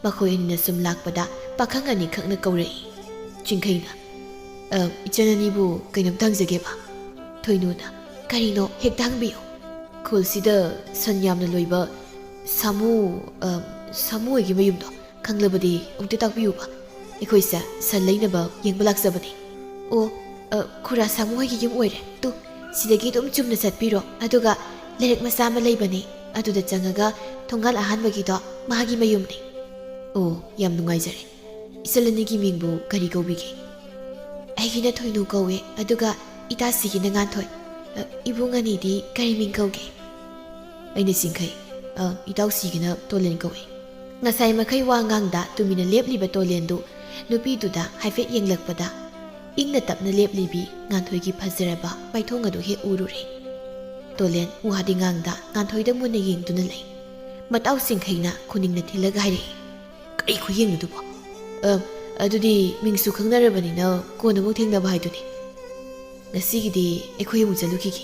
ꯃꯈꯣꯏ ꯑꯅꯤꯅ ꯁꯨꯝ ꯂꯥꯛꯄꯗ ꯄꯥꯈꯪ ꯑꯅꯤꯈꯛꯅ ꯀꯧꯔꯛꯏ꯫ ꯆꯤꯡꯈꯩꯅ, "ꯑ, ꯏꯆꯟ ꯑꯅꯤꯕꯨ ꯀꯩꯅꯣꯝꯇ ꯍꯪꯖꯒꯦꯕ?" ꯊꯣꯏꯅꯨꯅ, "ꯀꯔꯤꯅꯣ? ꯍꯦꯛꯇ ꯍꯪꯕꯤꯌꯨ꯫ ꯈꯨꯜꯁꯤꯗ ꯁꯟ ꯌꯥꯝꯅ ꯂꯣꯏꯕ ꯁꯥꯃꯨ, ꯑ, ꯁꯥꯃꯨ ꯍꯣꯏꯒꯤ ꯃꯌꯨꯝꯗꯣ ꯈꯪꯂꯕꯗꯤ ꯑꯃꯨꯛꯇ ꯇꯥꯛꯄꯤꯌꯨꯕ꯫ ꯑꯩꯈꯣꯏꯁꯦ ꯁꯟ ꯂꯩꯅꯕ ꯌꯦꯡꯕ ꯂꯥꯛꯆꯕꯅꯤ꯫" "ꯑꯣ, ꯑ, ꯈꯨꯔꯥ ꯁꯥꯃꯨ ꯍꯣꯏꯒꯤ ꯌꯨꯝ ꯑꯣꯏꯔꯦ꯫ ꯇꯨ, ꯁꯤꯗꯒꯤ ꯑꯗꯨꯝ ꯆꯨꯝꯅ ꯆꯠꯄꯤꯔꯣ, ꯑꯗꯨꯒ ꯂꯩꯔꯛ ꯃꯆꯥ ꯑꯃ ꯂꯩꯕꯅꯦ, ꯑꯗꯨꯗ ꯆꯪꯉꯒ ꯊꯣꯡꯒꯥꯜ ꯑꯍꯥꯟꯕꯒꯤꯗꯣ ꯃꯥꯒꯤ ꯃꯌꯨꯝꯅꯤ꯫" "ꯑꯣ, ꯌꯥꯝ ꯅꯨꯡꯉꯥꯏꯖꯔꯦ꯫ ꯏꯆꯜ ꯑꯅꯤꯒꯤ ꯃꯤꯡꯕꯨ ꯀꯔꯤ ꯀꯧꯕꯤꯒꯦ?" "ꯑꯩꯒꯤꯅ ꯊꯣꯏꯅꯨ ꯀꯧꯋꯦ, ꯑꯗꯨꯒ ꯏꯇꯥꯁꯤꯒꯤꯅ ꯉꯥꯟꯊꯣꯏ꯫ ꯑ, ꯏꯕꯨꯡ ꯑꯅꯤꯗꯤ ꯀꯔꯤ ꯃꯤꯡ ꯀꯧꯒꯦ?" ꯑꯩꯅ ꯆꯤꯡꯈꯩ, "ꯑ, ꯏꯇꯥꯎꯁꯤꯒꯤꯅ ꯇꯣꯂꯦꯟ ꯀꯧꯏ꯫" ꯉꯁꯥꯏ ꯃꯈꯩ ꯋꯥ ꯉꯥꯡꯗ ꯇꯨꯃꯤꯟꯅ ꯂꯦꯞꯂꯤꯕ ꯇꯣꯂꯦꯟꯗꯨ ꯅꯨꯄꯤꯗꯨꯗ ꯍꯥꯏꯐꯦꯠ ꯌꯦꯡꯂꯛꯄꯗ, ꯏꯪꯅ ꯇꯞꯅ ꯂꯦꯞꯂꯤꯕꯤ ꯉꯥꯟꯊꯣꯏꯒꯤ ꯐꯖꯔꯕ ꯃꯥꯏꯊꯣꯡ ꯑꯗꯨ ꯍꯦꯛ ꯎꯔꯨꯔꯦ꯫ ꯇꯣꯂꯦꯟ ꯋꯥꯗꯤ ꯉꯥꯡꯗ ꯉꯥꯟꯊꯣꯏꯗ ꯃꯨꯟꯅ ꯌꯦꯡꯗꯨꯅ ꯂꯩ꯫ ꯃꯇꯥꯎ ꯆꯤꯡꯈꯩꯅ ꯈꯨꯅꯤꯡꯅ ꯊꯤꯜꯂꯒ ꯍꯥꯏꯔꯛꯏ, "ꯀꯔꯤ ꯈꯨꯌꯦꯡꯅꯣ ꯑꯗꯨꯕꯣ? ꯑ, ꯑꯗꯨꯗꯤ ꯃꯤꯡꯁꯨ ꯈꯪꯅꯔꯕꯅꯤꯅ ꯀꯣꯟꯅ ꯑꯃꯨꯛ ꯊꯦꯡꯅꯕ ꯍꯥꯏꯗꯨꯅꯤ꯫ ꯉꯁꯤꯒꯤꯗꯤ ꯑꯩꯈꯣꯏ ꯑꯃꯨꯛ ꯆꯠꯂꯨꯈꯤꯒꯦ꯫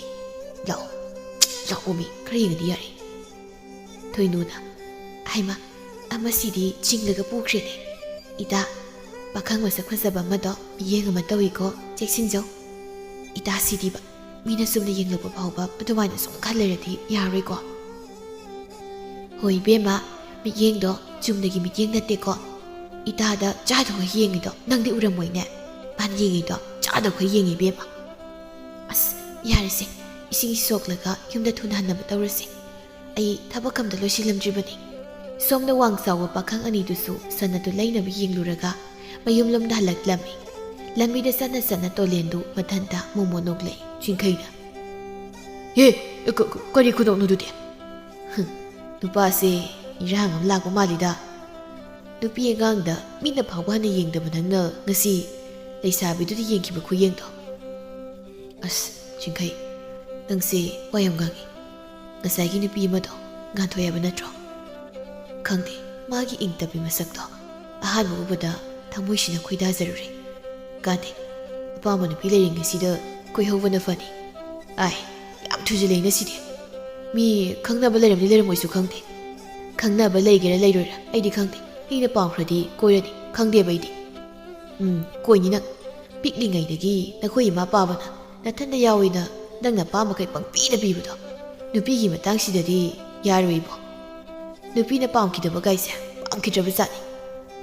ꯂꯥꯛꯑꯣ, ꯂꯥꯛꯑꯣ ꯃꯤ, ꯈꯔ ꯌꯦꯡꯉꯗꯤ ꯌꯥꯔꯦ꯫" ꯊꯣꯏꯅꯨꯅ, "ꯍꯩꯃꯥ, ꯑꯃꯁꯤꯗꯤ ꯆꯤꯡꯂꯒ ꯄꯨꯈ꯭ꯔꯦꯅꯦ꯫ ꯏꯇꯥ, ꯄꯥꯈꯪ ꯃꯁꯛ ꯐꯖꯕ ꯑꯃꯗꯣ ꯃꯤꯠꯌꯦꯡ ꯑꯃ ꯇꯧꯏꯀꯣ, ꯆꯦꯛꯁꯤꯟꯖꯧ꯫ ꯏꯇꯥꯁꯤꯗꯤꯕ, ꯃꯤꯅ ꯆꯨꯝꯅ ꯌꯦꯡꯂꯛꯄ ꯐꯥꯎꯕ ꯑꯗꯨꯃꯥꯏꯅ ꯁꯨꯝ ꯈꯜ ꯂꯩꯔꯗꯤ ꯌꯥꯔꯣꯏꯀꯣ꯫" "ꯍꯣꯏ ꯏꯕꯦꯝꯃ, ꯃꯤꯠꯌꯦꯡꯗꯣ ꯆꯨꯝꯅꯒꯤ ꯃꯤꯠꯌꯦꯡ ꯅꯠꯇꯦꯀꯣ꯫ ꯏꯇꯥꯗ ꯆꯥꯗꯧꯈꯩ ꯌꯦꯡꯉꯤꯗꯣ ꯅꯪꯗꯤ ꯎꯔꯝꯃꯣꯏꯅꯦ꯫ ꯃꯥꯅ ꯌꯦꯡꯉꯤꯗꯣ ꯆꯥꯗꯧꯈꯩ ꯌꯦꯡꯉꯤ ꯏꯕꯦꯝꯃ꯫ ꯑꯁ, ꯌꯥꯔꯦꯁꯦ, ꯏꯁꯤꯡ ꯁꯣꯛꯂꯒ ꯌꯨꯝꯗ ꯊꯨꯅ ꯍꯟꯅꯕ ꯇꯧꯔꯁꯦ꯫ ꯑꯩ ꯊꯕꯛ ꯑꯝꯇ ꯂꯣꯏꯁꯤꯜꯂꯝꯗ꯭ꯔꯤꯕꯅꯤ꯫" ꯁꯣꯝꯗ ꯋꯥꯡ ꯆꯥꯎꯕ ꯄꯥꯈꯪ ꯑꯅꯤꯗꯨꯁꯨ ꯁꯟ ꯑꯗꯨ ꯂꯩꯅꯕ ꯌꯦꯡꯂꯨꯔꯒ ꯃꯌꯨꯝꯂꯣꯝꯗ ꯍꯜꯂꯛꯂꯝꯃꯤ꯫ ꯂꯝꯕꯤꯗ ꯆꯠꯅ ꯆꯠꯅ ꯇꯣꯂꯦꯟꯗꯨ ꯃꯊꯟꯇ ꯃꯣꯃꯣ ꯅꯣꯛꯂꯛꯏ꯫ ꯆꯤꯡꯈꯩꯅ, "ꯍꯦ, ꯀ-, ꯀ-, ꯀꯔꯤ ꯈꯨꯅꯣꯛꯅꯣꯗꯨꯗꯤ? ꯍꯨꯝ, ꯅꯨꯄꯥꯁꯦ ꯏꯔꯥꯡ ꯑꯃ ꯂꯥꯛꯄ ꯃꯥꯜꯂꯤꯗ꯫ ꯅꯨꯄꯤ ꯑꯉꯥꯡꯗ ꯃꯤꯠꯅ ꯐꯥꯎꯕ ꯍꯟꯅ ꯌꯦꯡꯗꯕ ꯅꯪꯅ ꯉꯁꯤ ꯂꯩꯁꯥꯕꯤꯗꯨꯗ ꯌꯦꯡꯈꯤꯕ ꯈꯨꯌꯦꯡꯗꯣ꯫ ꯑꯁ, ꯆꯤꯡꯈꯩ, ꯅꯪꯁꯦ ꯋꯥ ꯌꯥꯝ ꯉꯥꯡꯉꯤ꯫ ꯉꯁꯥꯏꯒꯤ ꯅꯨꯄꯤ ꯑꯃꯗꯣ ꯉꯥꯟꯊꯣꯏ ꯍꯥꯏꯕ ꯅꯠꯇ꯭ꯔꯣ? ꯈꯪꯗꯦ, ꯃꯥꯒꯤ ꯏꯪ ꯇꯞꯄꯤ ꯃꯁꯛꯇꯣ ꯑꯍꯥꯟꯕ ꯎꯕꯗ ꯊꯃꯣꯏꯁꯤꯅ ꯈꯣꯏꯗꯥꯖꯔꯨꯔꯦ꯫ ꯀꯥꯟꯗꯦ, ꯑꯄꯥꯝꯕ ꯅꯨꯄꯤ ꯂꯩꯔꯤꯉꯩꯁꯤꯗ ꯀꯣꯏꯍꯧꯕꯅ ꯐꯅꯤ꯫ ꯑꯥꯏ, ꯌꯥꯝ ꯊꯨꯖꯤꯜꯂꯦ ꯉꯁꯤꯗꯤ꯫ ꯃꯤ ꯈꯪꯅꯕ ꯂꯩꯔꯝꯅꯤ ꯂꯩꯔꯝꯃꯣꯏꯁꯨ ꯈꯪꯗꯦ꯫ ꯈꯪꯅꯕ ꯂꯩꯒꯦꯔꯥ ꯂꯩꯔꯣꯏꯔꯥ ꯑꯩꯗꯤ ꯈꯪꯗꯦ꯫ ꯑꯩꯅ ꯄꯥꯝꯈ꯭ꯔꯗꯤ ꯀꯣꯏꯔꯅꯤ, ꯈꯪꯗꯦꯕ ꯑꯩꯗꯤ꯫ ꯎꯝ, ꯀꯣꯏꯅꯤ ꯅꯪ꯫ ꯄꯤꯛꯂꯤꯉꯩꯗꯒꯤ ꯅꯈꯣꯏ ꯏꯃꯥ ꯄꯥꯕꯅ ꯅꯊꯟꯗ ꯌꯥꯎꯏꯅ ꯅꯪꯅ ꯑꯄꯥꯝꯕꯈꯩ ꯄꯪꯄꯤꯗ ꯄꯤꯕꯗꯣ꯫ ꯅꯨꯄꯤꯒꯤ ꯃꯇꯥꯡꯁꯤꯗꯗꯤ ꯌꯥꯔꯣꯏꯕꯣ꯫ ꯅꯨꯄꯤꯅ ꯄꯥꯝꯈꯤꯗꯕ ꯀꯥꯏꯁꯦ ꯄꯥꯝꯈꯤꯗ꯭ꯔꯕ ꯖꯥꯠꯅꯤ꯫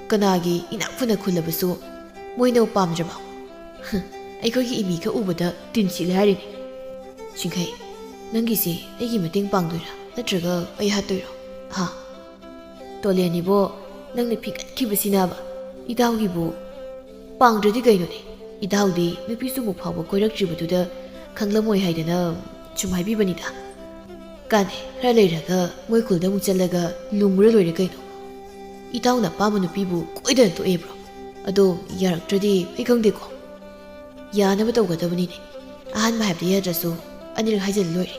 ꯀꯅꯥꯒꯤ ꯏꯅꯥꯛ ꯈꯨꯟꯅ ꯈꯨꯜꯂꯕꯁꯨ ꯃꯣꯏꯅ ꯄꯥꯝꯗ꯭ꯔꯕ? ꯍꯨꯝ, ꯑꯩꯈꯣꯏꯒꯤ ꯏꯃꯤꯒ ꯎꯕꯗ ꯇꯤꯟ ꯁꯤꯠꯂꯦ ꯍꯥꯏꯔꯤꯅꯤ꯫ ꯆꯤꯡꯈꯩ, ꯅꯪꯒꯤꯁꯤ ꯑꯩꯒꯤ ꯃꯇꯦꯡ ꯄꯥꯡꯗꯣꯏꯔꯥ ꯅꯠꯇ꯭ꯔꯒ ꯑꯩ ꯍꯥꯠꯇꯣꯏꯔꯣ? ꯍꯥ? ꯇꯣꯂꯦꯟ ꯏꯕꯣ, ꯅꯪꯅ ꯐꯤꯡꯒꯠꯈꯤꯕꯁꯤꯅꯕ꯫ ꯏꯇꯥꯎꯒꯤꯕꯨ ꯄꯥꯡꯗ꯭ꯔꯗꯤ ꯀꯩꯅꯣꯅꯦ? ꯏꯇꯥꯎꯗꯤ ꯅꯨꯄꯤꯁꯨ ꯑꯃꯨꯛ ꯐꯥꯎꯕ ꯀꯣꯏꯔꯛꯇ꯭ꯔꯤꯕꯗꯨꯗ ꯈꯪꯂꯝꯃꯣꯏ ꯍꯥꯏꯗꯅ ꯁꯨꯝ ꯍꯥꯏꯕꯤꯕꯅꯤꯗ꯫ ꯀꯥꯟꯅꯩ, ꯈꯔ ꯂꯩꯔꯒ ꯃꯣꯏ ꯈꯨꯜꯗ ꯑꯃꯨꯛ ꯆꯠꯂꯒ ꯂꯨꯝꯃꯨꯔ ꯂꯣꯏꯔꯦ ꯀꯩꯅꯣ꯫ ꯏꯇꯥꯎꯅ ꯑꯄꯥꯝꯕ ꯅꯨꯄꯤꯕꯨ ꯀꯣꯏꯗꯅ ꯇꯣꯛꯑꯦꯕ꯭ꯔꯣ? ꯑꯗꯣ ꯌꯥꯔꯛꯇ꯭ꯔꯗꯤ ꯑꯩ ꯈꯪꯗꯦꯀꯣ꯫ ꯌꯥꯅꯕ ꯇꯧꯒꯗꯕꯅꯤꯅꯦ꯫ ꯑꯍꯥꯟꯕ ꯍꯥꯏꯕꯗ ꯌꯥꯗ꯭ꯔꯁꯨ ꯑꯅꯤꯔꯛ ꯍꯥꯏꯖꯤꯜꯂ ꯂꯣꯏꯔꯦ꯫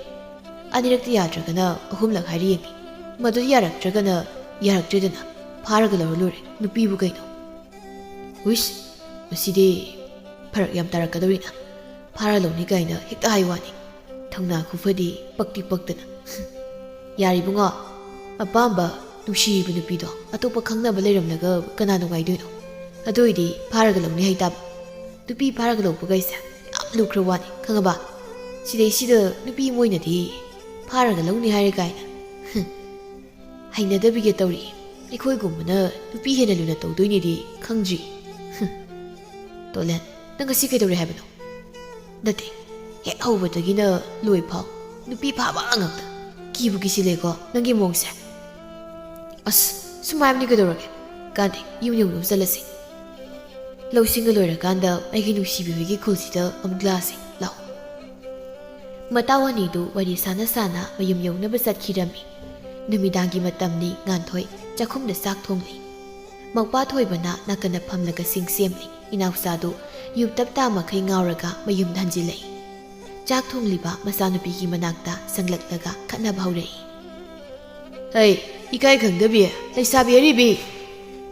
ꯑꯅꯤꯔꯛꯇꯤ ꯌꯥꯗ꯭ꯔꯒꯅ ꯑꯍꯨꯝꯂꯛ ꯍꯥꯏꯔ ꯌꯦꯡꯉꯤ꯫ ꯃꯗꯨꯗ ꯌꯥꯔꯛꯇ꯭ꯔꯒꯅ ꯌꯥꯔꯛꯇ꯭ꯔꯦꯗꯅ, ꯐꯥꯔꯒ ꯂꯧꯔ ꯂꯣꯏꯔꯦ꯫ ꯅꯨꯄꯤꯕꯨ ꯀꯩꯅꯣ? ꯍꯨꯏꯁ, ꯃꯁꯤꯗꯤ ꯐꯔꯛ ꯌꯥꯝ ꯇꯥꯔꯛꯀꯗꯧꯔꯤꯅ꯫ ꯐꯥꯔ ꯂꯧꯅꯤ ꯀꯥꯏꯅ ꯍꯦꯛꯇ ꯍꯥꯏ ꯋꯥꯅꯤ꯫ ꯊꯧꯅꯥ ꯈꯨꯐꯗꯤ ꯄꯛꯇꯤ ꯄꯛꯇꯅ꯫ ꯌꯥꯔꯦ ꯏꯕꯨꯡꯉꯣ, ꯑꯄꯥꯝꯕ ꯅꯨꯡꯁꯤꯔꯤꯕ ꯅꯨꯄꯤꯗꯣ ꯑꯇꯣꯞꯄ ꯈꯪꯅꯕ ꯂꯩꯔꯝꯂꯒ ꯀꯅꯥ ꯅꯨꯡꯉꯥꯏꯗꯣꯏꯅꯣ? ꯑꯗꯨ ꯑꯣꯏꯗꯤ ꯐꯥꯔꯒ ꯂꯧꯅꯤ ꯍꯥꯏꯇꯥꯕ꯫ ꯅꯨꯄꯤ ꯐꯥꯔꯒ ꯂꯧꯕꯒꯩꯁꯦ ꯌꯥꯝ ꯂꯨꯈ꯭ꯔ ꯋꯥꯅꯤ, ꯈꯪꯉꯕ? ꯁꯤꯗꯩꯁꯤꯗ ꯅꯨꯄꯤ ꯃꯣꯏꯅꯗꯤ ꯐꯥꯔꯒ ꯂꯧꯅꯤ ꯍꯥꯏꯔꯦ ꯀꯥꯏꯅ꯫ ꯍꯨꯝ꯫ ꯍꯩꯅꯗꯕꯤꯒ ꯇꯧꯔꯤ꯫ ꯑꯩꯈꯣꯏꯒꯨꯝꯕꯅ ꯅꯨꯄꯤ ꯍꯦꯟꯅ ꯂꯨꯅ ꯇꯧꯗꯣꯏꯅꯦꯗꯤ ꯈꯪꯗ꯭ꯔꯤ꯫ ꯍꯨꯝ꯫ ꯇꯣꯂꯦꯟ, ꯅꯪ ꯉꯁꯤ ꯀꯩꯗꯧꯔꯦ ꯍꯥꯏꯕꯅꯣ? ꯅꯠꯇꯦ, ꯍꯦꯛ ꯍꯧꯕꯗꯒꯤꯅ ꯂꯣꯏ ꯐꯥꯎ ꯅꯨꯄꯤ ꯐꯥꯕ ꯉꯥꯛꯇ꯫ ꯀꯤꯕꯨ ꯀꯤꯁꯤꯜꯂꯦꯀꯣ ꯅꯪꯒꯤ ꯃꯑꯣꯡꯁꯦ꯫ ꯑꯁ, ꯁꯨꯝ ꯍꯥꯏꯕꯅꯤ ꯀꯩꯗꯧꯔꯒꯦ? ꯀꯥꯟꯗꯦ, ꯌꯨꯝ ꯌꯧꯅꯕ ꯆꯠꯂꯁꯤ꯫ ꯂꯧꯁꯤꯡꯒ ꯂꯣꯏꯔꯀꯥꯟꯗ ꯑꯩꯒꯤ ꯅꯨꯡꯁꯤꯕꯤ ꯍꯣꯏꯒꯤ ꯈꯨꯜꯁꯤꯗ ꯑꯃꯨꯛ ꯂꯥꯛꯑꯁꯤ, ꯂꯥꯛꯑꯣ꯫ ꯃꯇꯥꯎ ꯑꯅꯤꯗꯨ ꯋꯥꯔꯤ ꯁꯥꯟꯅ ꯁꯥꯟꯅ ꯃꯌꯨꯝ ꯌꯧꯅꯕ ꯆꯠꯈꯤꯔꯝꯃꯤ꯫ ꯅꯨꯃꯤꯗꯥꯡꯒꯤ ꯃꯇꯝꯅꯤ, ꯉꯥꯟꯊꯣꯏ ꯆꯥꯛꯈꯨꯝꯗ ꯆꯥꯛ ꯊꯣꯡꯂꯤ꯫ ꯃꯧꯄꯥ ꯊꯣꯏꯕꯅ ꯅꯥꯀꯟꯗ ꯐꯝꯂꯒ ꯁꯤꯡ ꯁꯦꯝꯂꯤ꯫ ꯏꯅꯥꯎꯆꯥꯗꯨ ꯌꯨ ꯇꯞꯇꯥ ꯃꯈꯩ ꯉꯥꯎꯔꯒ ꯃꯌꯨꯝꯗ ꯍꯟꯖꯤꯜꯂꯛꯏ꯫ ꯆꯥꯛ ꯊꯣꯡꯂꯤꯕ ꯃꯆꯥꯅꯨꯄꯤꯒꯤ ꯃꯅꯥꯛꯇ ꯆꯪꯂꯛꯂꯒ ꯈꯠꯅꯕ ꯍꯧꯔꯛꯏ꯫ ꯍꯩ, ꯏꯀꯥꯏ ꯈꯪꯗꯕꯤ, ꯂꯩꯁꯥꯕꯤ ꯑꯔꯤꯕꯤ!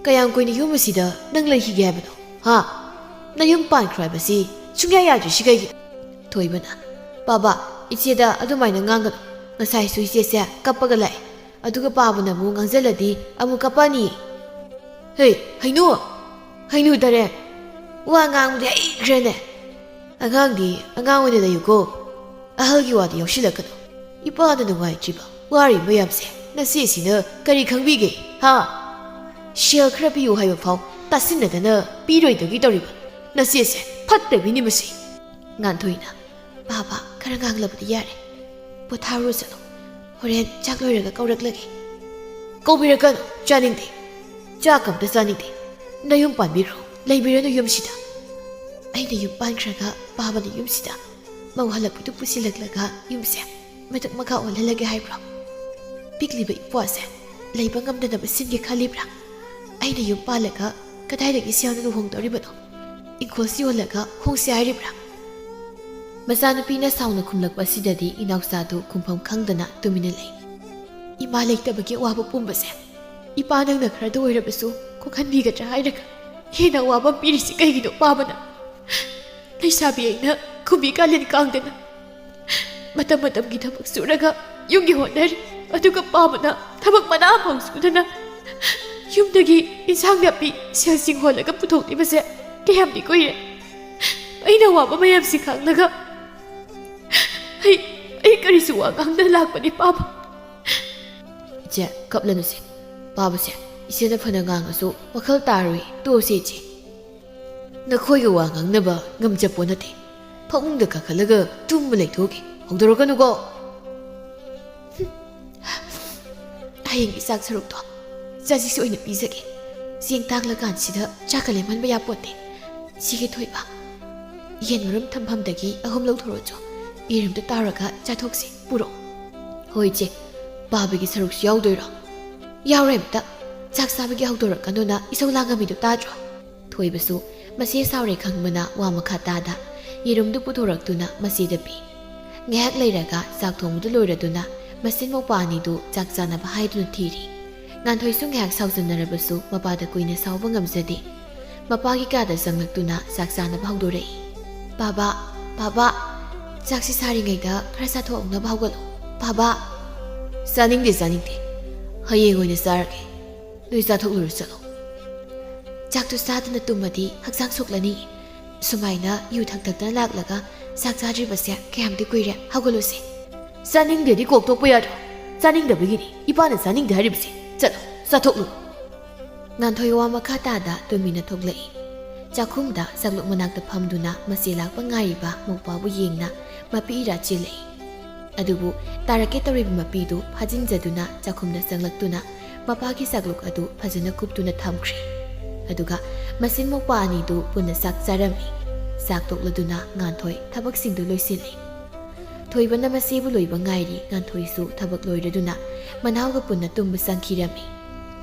ꯀꯌꯥꯝ ꯀꯨꯏꯅ ꯌꯨꯝ ꯑꯁꯤꯗ ꯅꯪ ꯂꯩꯈꯤꯒꯦ ꯍꯥꯏꯕꯅꯣ? ꯍꯥ? ꯅꯌꯨꯝ ꯄꯥꯟꯈ꯭ꯔꯣ ꯍꯥꯏꯕꯁꯤ ꯁꯨꯡꯌꯥ ꯌꯥꯗ꯭ꯔꯤꯁꯤ ꯀꯩꯒꯤꯅꯣ? ꯊꯣꯏꯕꯅ, "ꯄꯥꯕ, ꯏꯆꯦꯗ ꯑꯗꯨꯃꯥꯏꯅ ꯉꯥꯡꯒꯅꯨ꯫ ꯉꯁꯥꯏꯁꯨ ꯏꯆꯦꯁꯦ ꯀꯞꯄꯒ ꯂꯥꯛꯑꯦ꯫ ꯑꯗꯨꯒ ꯄꯥꯕꯅ ꯑꯃꯨꯛ ꯉꯥꯡꯖꯜꯂꯗꯤ ꯑꯃꯨꯛ ꯀꯞꯄꯅꯤ꯫ ꯍꯦ, ꯍꯩꯅꯨ! ꯍꯩꯅꯨ ꯇꯔꯦ! ꯋꯥ ꯉꯥꯡꯕꯗꯤ ꯍꯩꯈ꯭ꯔꯦꯅꯦ꯫ ꯑꯉꯥꯡꯗꯤ ꯑꯉꯥꯡ ꯑꯣꯏꯅ ꯂꯩꯌꯨꯀꯣ꯫ ꯑꯍꯜꯒꯤ ꯋꯥꯗꯤ ꯌꯥꯎꯁꯤꯜꯂꯛꯀꯅꯨ꯫ ꯏꯄꯥꯅ ꯅꯨꯡꯉꯥꯏꯇ꯭ꯔꯤꯕ, ꯋꯥꯔꯤ ꯃꯌꯥꯝꯁꯦ ꯅꯆꯦꯁꯤꯅ ꯀꯔꯤ ꯈꯪꯕꯤꯒꯦ, ꯍꯥ? ꯁꯦꯜ ꯈꯔ ꯄꯤꯌꯨ ꯍꯥꯏꯕ ꯐꯥꯎ ꯇꯥꯁꯤꯟꯅꯗꯅ ꯄꯤꯔꯣꯏꯗꯧꯒꯤ ꯇꯧꯔꯤꯕ ꯅꯆꯦꯁꯦ ꯐꯠꯇꯕꯤꯅꯤ ꯃꯁꯤ꯫" ꯉꯥꯟꯊꯣꯏꯅ, "ꯄꯥꯕ, ꯈꯔ ꯉꯥꯡꯂꯕꯗꯤ ꯌꯥꯔꯦ꯫ ꯄꯣꯊꯥꯔꯨꯔꯣ ꯆꯠꯂꯣ꯫ ꯍꯣꯔꯦꯟ ꯆꯥꯛ ꯂꯣꯏꯔꯒ ꯀꯧꯔꯛꯂꯒꯦ꯫" "ꯀꯧꯕꯤꯔꯛꯀꯅꯨ, ꯆꯥꯅꯤꯡꯗꯦ꯫ ꯆꯥꯛ ꯑꯝꯇ ꯆꯥꯅꯤꯡꯗꯦ꯫ ꯅꯌꯨꯝ ꯄꯥꯟꯕꯤꯔꯣ, ꯂꯩꯕꯤꯔꯅꯨ ꯌꯨꯝꯁꯤꯗ꯫ ꯑꯩꯅ ꯌꯨꯝ ꯄꯥꯟꯈ꯭ꯔꯒ ꯄꯥꯕꯅ ꯌꯨꯝꯁꯤꯗ ꯃꯧ ꯍꯜꯂꯛꯄꯤꯗꯨ ꯄꯨꯁꯤꯜꯂꯛꯂꯒ ꯌꯨꯝꯁꯦ ꯃꯊꯛ ꯃꯈꯥ ꯑꯣꯜꯍꯜꯂꯒꯦ ꯍꯥꯏꯕ꯭ꯔꯣ? ꯄꯤꯛꯂꯤꯕ ꯏꯄ꯭ꯋꯥꯁꯦ ꯂꯩꯕ ꯉꯝꯗꯅꯕ ꯁꯤꯟꯒꯦ ꯈꯜꯂꯤꯕ꯭ꯔꯥ? ꯑꯩꯅ ꯌꯨꯝ ꯄꯥꯜꯂꯒ ꯀꯗꯥꯏꯗꯒꯤ ꯁꯦꯜꯅ ꯂꯨꯍꯣꯡꯗꯧꯔꯤꯕꯅꯣ? ꯏꯪꯈꯣꯜꯁꯤ ꯌꯣꯜꯂꯒ ꯍꯣꯡꯁꯦ ꯍꯥꯏꯔꯤꯕ꯭ꯔꯥ?" ꯃꯆꯥꯅꯨꯄꯤꯅ ꯁꯥꯎꯅ ꯈꯨꯝꯂꯛꯄ ꯑꯁꯤꯗꯗꯤ ꯏꯅꯥꯎꯆꯥꯗꯨ ꯈꯨꯝꯐꯝ ꯈꯪꯗꯅ ꯇꯨꯃꯤꯟꯅ ꯂꯩ꯫ ꯏꯃꯥ ꯂꯩꯇꯕꯒꯤ ꯑꯋꯥꯕ ꯄꯨꯝꯕꯁꯦ ꯏꯄꯥ ꯅꯪꯅ ꯈꯔꯗ ꯑꯣꯏꯔꯕꯁꯨ ꯀꯣꯛꯍꯟꯕꯤꯒꯗ꯭ꯔꯥ ꯍꯥꯏꯔꯒ ꯍꯦꯟꯅ ꯑꯋꯥꯕ ꯄꯤꯔꯤꯁꯤ ꯀꯩꯒꯤꯅꯣ ꯄꯥꯕꯅ? ꯂꯩꯁꯥꯕꯤ ꯑꯩꯅ ꯀꯨꯝꯕꯤ ꯀꯥꯂꯦꯟ ꯀꯥꯡꯗꯅ ꯃꯇꯝ ꯃꯇꯝꯒꯤ ꯊꯕꯛ ꯁꯨꯔꯒ ꯌꯨꯝꯒꯤ ꯍꯣꯠꯅꯔꯤ꯫ ꯑꯗꯨꯒ ꯄꯥꯕꯅ ꯊꯕꯛ ꯃꯅꯥ ꯑꯃꯐꯥꯎ ꯁꯨꯗꯅ ꯌꯨꯝꯗꯒꯤ ꯏꯟꯁꯥꯡ ꯅꯥꯄꯤ ꯁꯦꯜꯁꯤꯡ ꯍꯣꯜꯂꯒ ꯄꯨꯊꯣꯛꯂꯤꯕꯁꯦ ꯀꯌꯥꯝꯗꯤ ꯀꯨꯏꯔꯦ? ꯑꯩꯅ ꯋꯥꯕ ꯃꯌꯥꯝꯁꯤ ꯈꯪꯂꯒ ꯑꯩ, ꯑꯩ ꯀꯔꯤꯁꯨ ꯋꯥ ꯉꯥꯡꯗꯅ ꯂꯥꯛꯄꯅꯤ ꯄꯥꯕ꯫ "ꯏꯆꯦ, ꯀꯞꯂꯅꯨꯁꯦ꯫ ꯄꯥꯕꯁꯦ, ꯏꯆꯦꯅ ꯐꯅ ꯉꯥꯡꯉꯁꯨ ꯋꯥꯈꯜ ꯇꯥꯔꯣꯏ꯫ ꯇꯣꯛꯑꯁꯦ ꯏꯆꯦ꯫ ꯅꯈꯣꯏꯒ ꯋꯥ ꯉꯥꯡꯅꯕ ꯉꯝꯖꯄꯣ ꯅꯠꯇꯦ꯫ ꯐꯃꯨꯡꯗ ꯀꯥꯈꯠꯂꯒ ꯇꯨꯝꯕ ꯂꯩꯊꯣꯛꯀꯦ꯫ ꯍꯧꯗꯣꯔꯛꯀꯅꯨꯀꯣ꯫" "ꯍꯨꯝ꯫ ꯍꯌꯦꯡꯒꯤ ꯆꯥꯛ ꯁꯔꯨꯛꯇꯣ ꯆꯥꯖꯤꯛꯁꯨ ꯑꯣꯏꯅ ꯄꯤꯖꯒꯦ꯫ ꯆꯦꯡ ꯇꯥꯡꯂꯀꯥꯟꯁꯤꯗ ꯆꯥꯛꯀ ꯂꯦꯝꯍꯟꯕ ꯌꯥꯄꯣꯠꯇꯦ꯫ ꯁꯤꯒꯤ ꯊꯣꯏꯕ, ꯌꯦꯟ ꯃꯔꯨꯝ ꯊꯝꯐꯝꯗꯒꯤ ꯑꯍꯨꯝ ꯂꯧꯊꯣꯔꯛꯑꯣ꯫ ꯌꯦꯔꯨꯝꯗꯣ ꯇꯥꯎꯔꯒ ꯆꯥꯊꯣꯛꯁꯤ꯫ ꯄꯨꯔꯛꯑꯣ꯫" "ꯍꯣꯏ ꯏꯆꯦ, ꯄꯥꯕꯒꯤ ꯁꯔꯨꯛꯁꯨ ꯌꯥꯎꯗꯣꯏꯔꯣ?" "ꯌꯥꯎꯔꯣꯏ ꯑꯝꯇ꯫ ꯆꯥꯛ ꯆꯥꯕꯒꯤ ꯍꯧꯗꯣꯔꯛꯀꯅꯨꯅ ꯏꯁꯧ ꯂꯥꯡꯉꯝꯃꯤꯗꯣ ꯇꯥꯗ꯭ꯔꯣ?" ꯊꯣꯏꯕꯁꯨ ꯃꯆꯦ ꯁꯥꯎꯔꯦ ꯈꯪꯕꯅ ꯋꯥ ꯃꯈꯥ ꯇꯥꯗ ꯌꯦꯔꯨꯝꯗꯨ ꯄꯨꯊꯣꯔꯛꯇꯨꯅ ꯃꯆꯦꯗ ꯄꯤ꯫ ꯉꯥꯏꯍꯥꯛ ꯂꯩꯔꯒ ꯆꯥꯛ ꯊꯣꯡꯕꯗꯨ ꯂꯣꯏꯔꯗꯨꯅ ꯃꯆꯤꯟ ꯃꯧꯄꯥ ꯑꯅꯤꯗꯨ ꯆꯥꯛ ꯆꯥꯅꯕ ꯍꯥꯏꯗꯨꯅ ꯊꯤꯔꯤ꯫ ꯉꯥꯟꯊꯣꯏꯁꯨ ꯉꯥꯏꯍꯥꯛ ꯁꯥꯎꯖꯟꯅꯔꯕꯁꯨ ꯃꯄꯥꯗ ꯀꯨꯏꯅ ꯁꯥꯎꯕ ꯉꯝꯖꯗꯦ꯫ ꯃꯄꯥꯒꯤ ꯀꯥꯗ ꯆꯪꯂꯛꯇꯨꯅ ꯆꯥꯛ ꯆꯥꯅꯕ ꯍꯧꯗꯣꯔꯛꯏ꯫ "ꯄꯥꯕ, ꯄꯥꯕ, ꯆꯥꯛꯁꯤ ꯁꯥꯔꯤꯉꯩꯗ ꯈꯔ ꯆꯥꯊꯣꯛꯍꯧꯅꯕ ꯍꯧꯒꯠꯂꯣ꯫ ꯄꯥꯕ!" "ꯆꯥꯅꯤꯡꯗꯦ, ꯆꯥꯅꯤꯡꯗꯦ꯫ ꯍꯌꯦꯡ ꯑꯣꯏꯅ ꯆꯥꯔꯒꯦ꯫ ꯅꯣꯏ ꯆꯥꯊꯣꯛꯂꯨꯔꯣ, ꯆꯠꯂꯣ꯫" "ꯆꯥꯛꯇꯨ ꯆꯥꯗꯅ ꯇꯨꯝꯃꯗꯤ ꯍꯛꯆꯥꯡ ꯁꯣꯛꯂꯅꯤ꯫ ꯁꯨꯃꯥꯏꯅ ꯌꯨ ꯊꯛ ꯊꯛꯇꯅ ꯂꯥꯛꯂꯒ ꯆꯥꯛ ꯆꯥꯗ꯭ꯔꯤꯕꯁꯦ ꯀꯌꯥꯝꯗꯤ ꯀꯨꯏꯔꯦ꯫ ꯍꯧꯒꯠꯂꯨꯁꯦ꯫" "ꯆꯥꯅꯤꯡꯗꯦꯗꯤ ꯀꯣꯛ ꯇꯣꯛꯄ ꯌꯥꯗ꯭ꯔꯣ? ꯆꯥꯅꯤꯡꯗꯕꯒꯤꯅꯤ ꯏꯄꯥꯅ ꯆꯥꯅꯤꯡꯗꯦ ꯍꯥꯏꯔꯤꯕꯁꯦ꯫ ꯆꯠꯂꯣ, ꯆꯥꯊꯣꯛꯂꯨꯔꯣ꯫" ꯉꯥꯟꯊꯣꯏ ꯋꯥ ꯃꯈꯥ ꯇꯥꯗ ꯇꯨꯃꯤꯟꯅ ꯊꯣꯛꯂꯛꯏ꯫ ꯆꯥꯛꯈꯨꯝꯗ ꯆꯥꯛꯂꯨꯛ ꯃꯅꯥꯛꯇ ꯐꯝꯗꯨꯅ ꯃꯆꯦ ꯂꯥꯛꯄ ꯉꯥꯏꯔꯤꯕ ꯃꯧꯄ꯭ꯋꯥꯕꯨ ꯌꯦꯡꯅ ꯃꯄꯤ ꯏꯔꯥ ꯆꯦꯜꯂꯛꯏ꯫ ꯑꯗꯨꯕꯨ ꯇꯥꯔꯛꯀꯦ ꯇꯧꯔꯤꯕ ꯃꯄꯤꯗꯨ ꯐꯥꯖꯤꯟꯖꯗꯨꯅ ꯆꯥꯛꯈꯨꯝꯗ ꯆꯪꯂꯛꯇꯨꯅ ꯃꯄꯥꯒꯤ ꯆꯥꯛꯂꯨꯛ ꯑꯗꯨ ꯐꯖꯅ ꯀꯨꯞꯇꯨꯅ ꯊꯝꯈ꯭ꯔꯦ꯫ ꯑꯗꯨꯒ ꯃꯆꯤꯟ ꯃꯧꯄ꯭ꯋꯥ ꯑꯅꯤꯗꯨ ꯄꯨꯟꯅ ꯆꯥꯛ ꯆꯥꯔꯝꯃꯤ꯫ ꯆꯥꯛ ꯇꯣꯛꯂꯗꯨꯅ ꯉꯥꯟꯊꯣꯏ ꯊꯕꯛꯁꯤꯡꯗꯨ ꯂꯣꯏꯁꯤꯜꯂꯤ꯫ ꯊꯣꯏꯕꯅ ꯃꯆꯦꯕꯨ ꯂꯣꯏꯕ ꯉꯥꯏꯔꯤ꯫ ꯉꯥꯟꯊꯣꯏꯁꯨ ꯊꯕꯛ ꯂꯣꯏꯔꯗꯨꯅ ꯃꯅꯥꯎꯒ ꯄꯨꯟꯅ ꯇꯨꯝꯕ ꯆꯪꯈꯤꯔꯝꯃꯤ꯫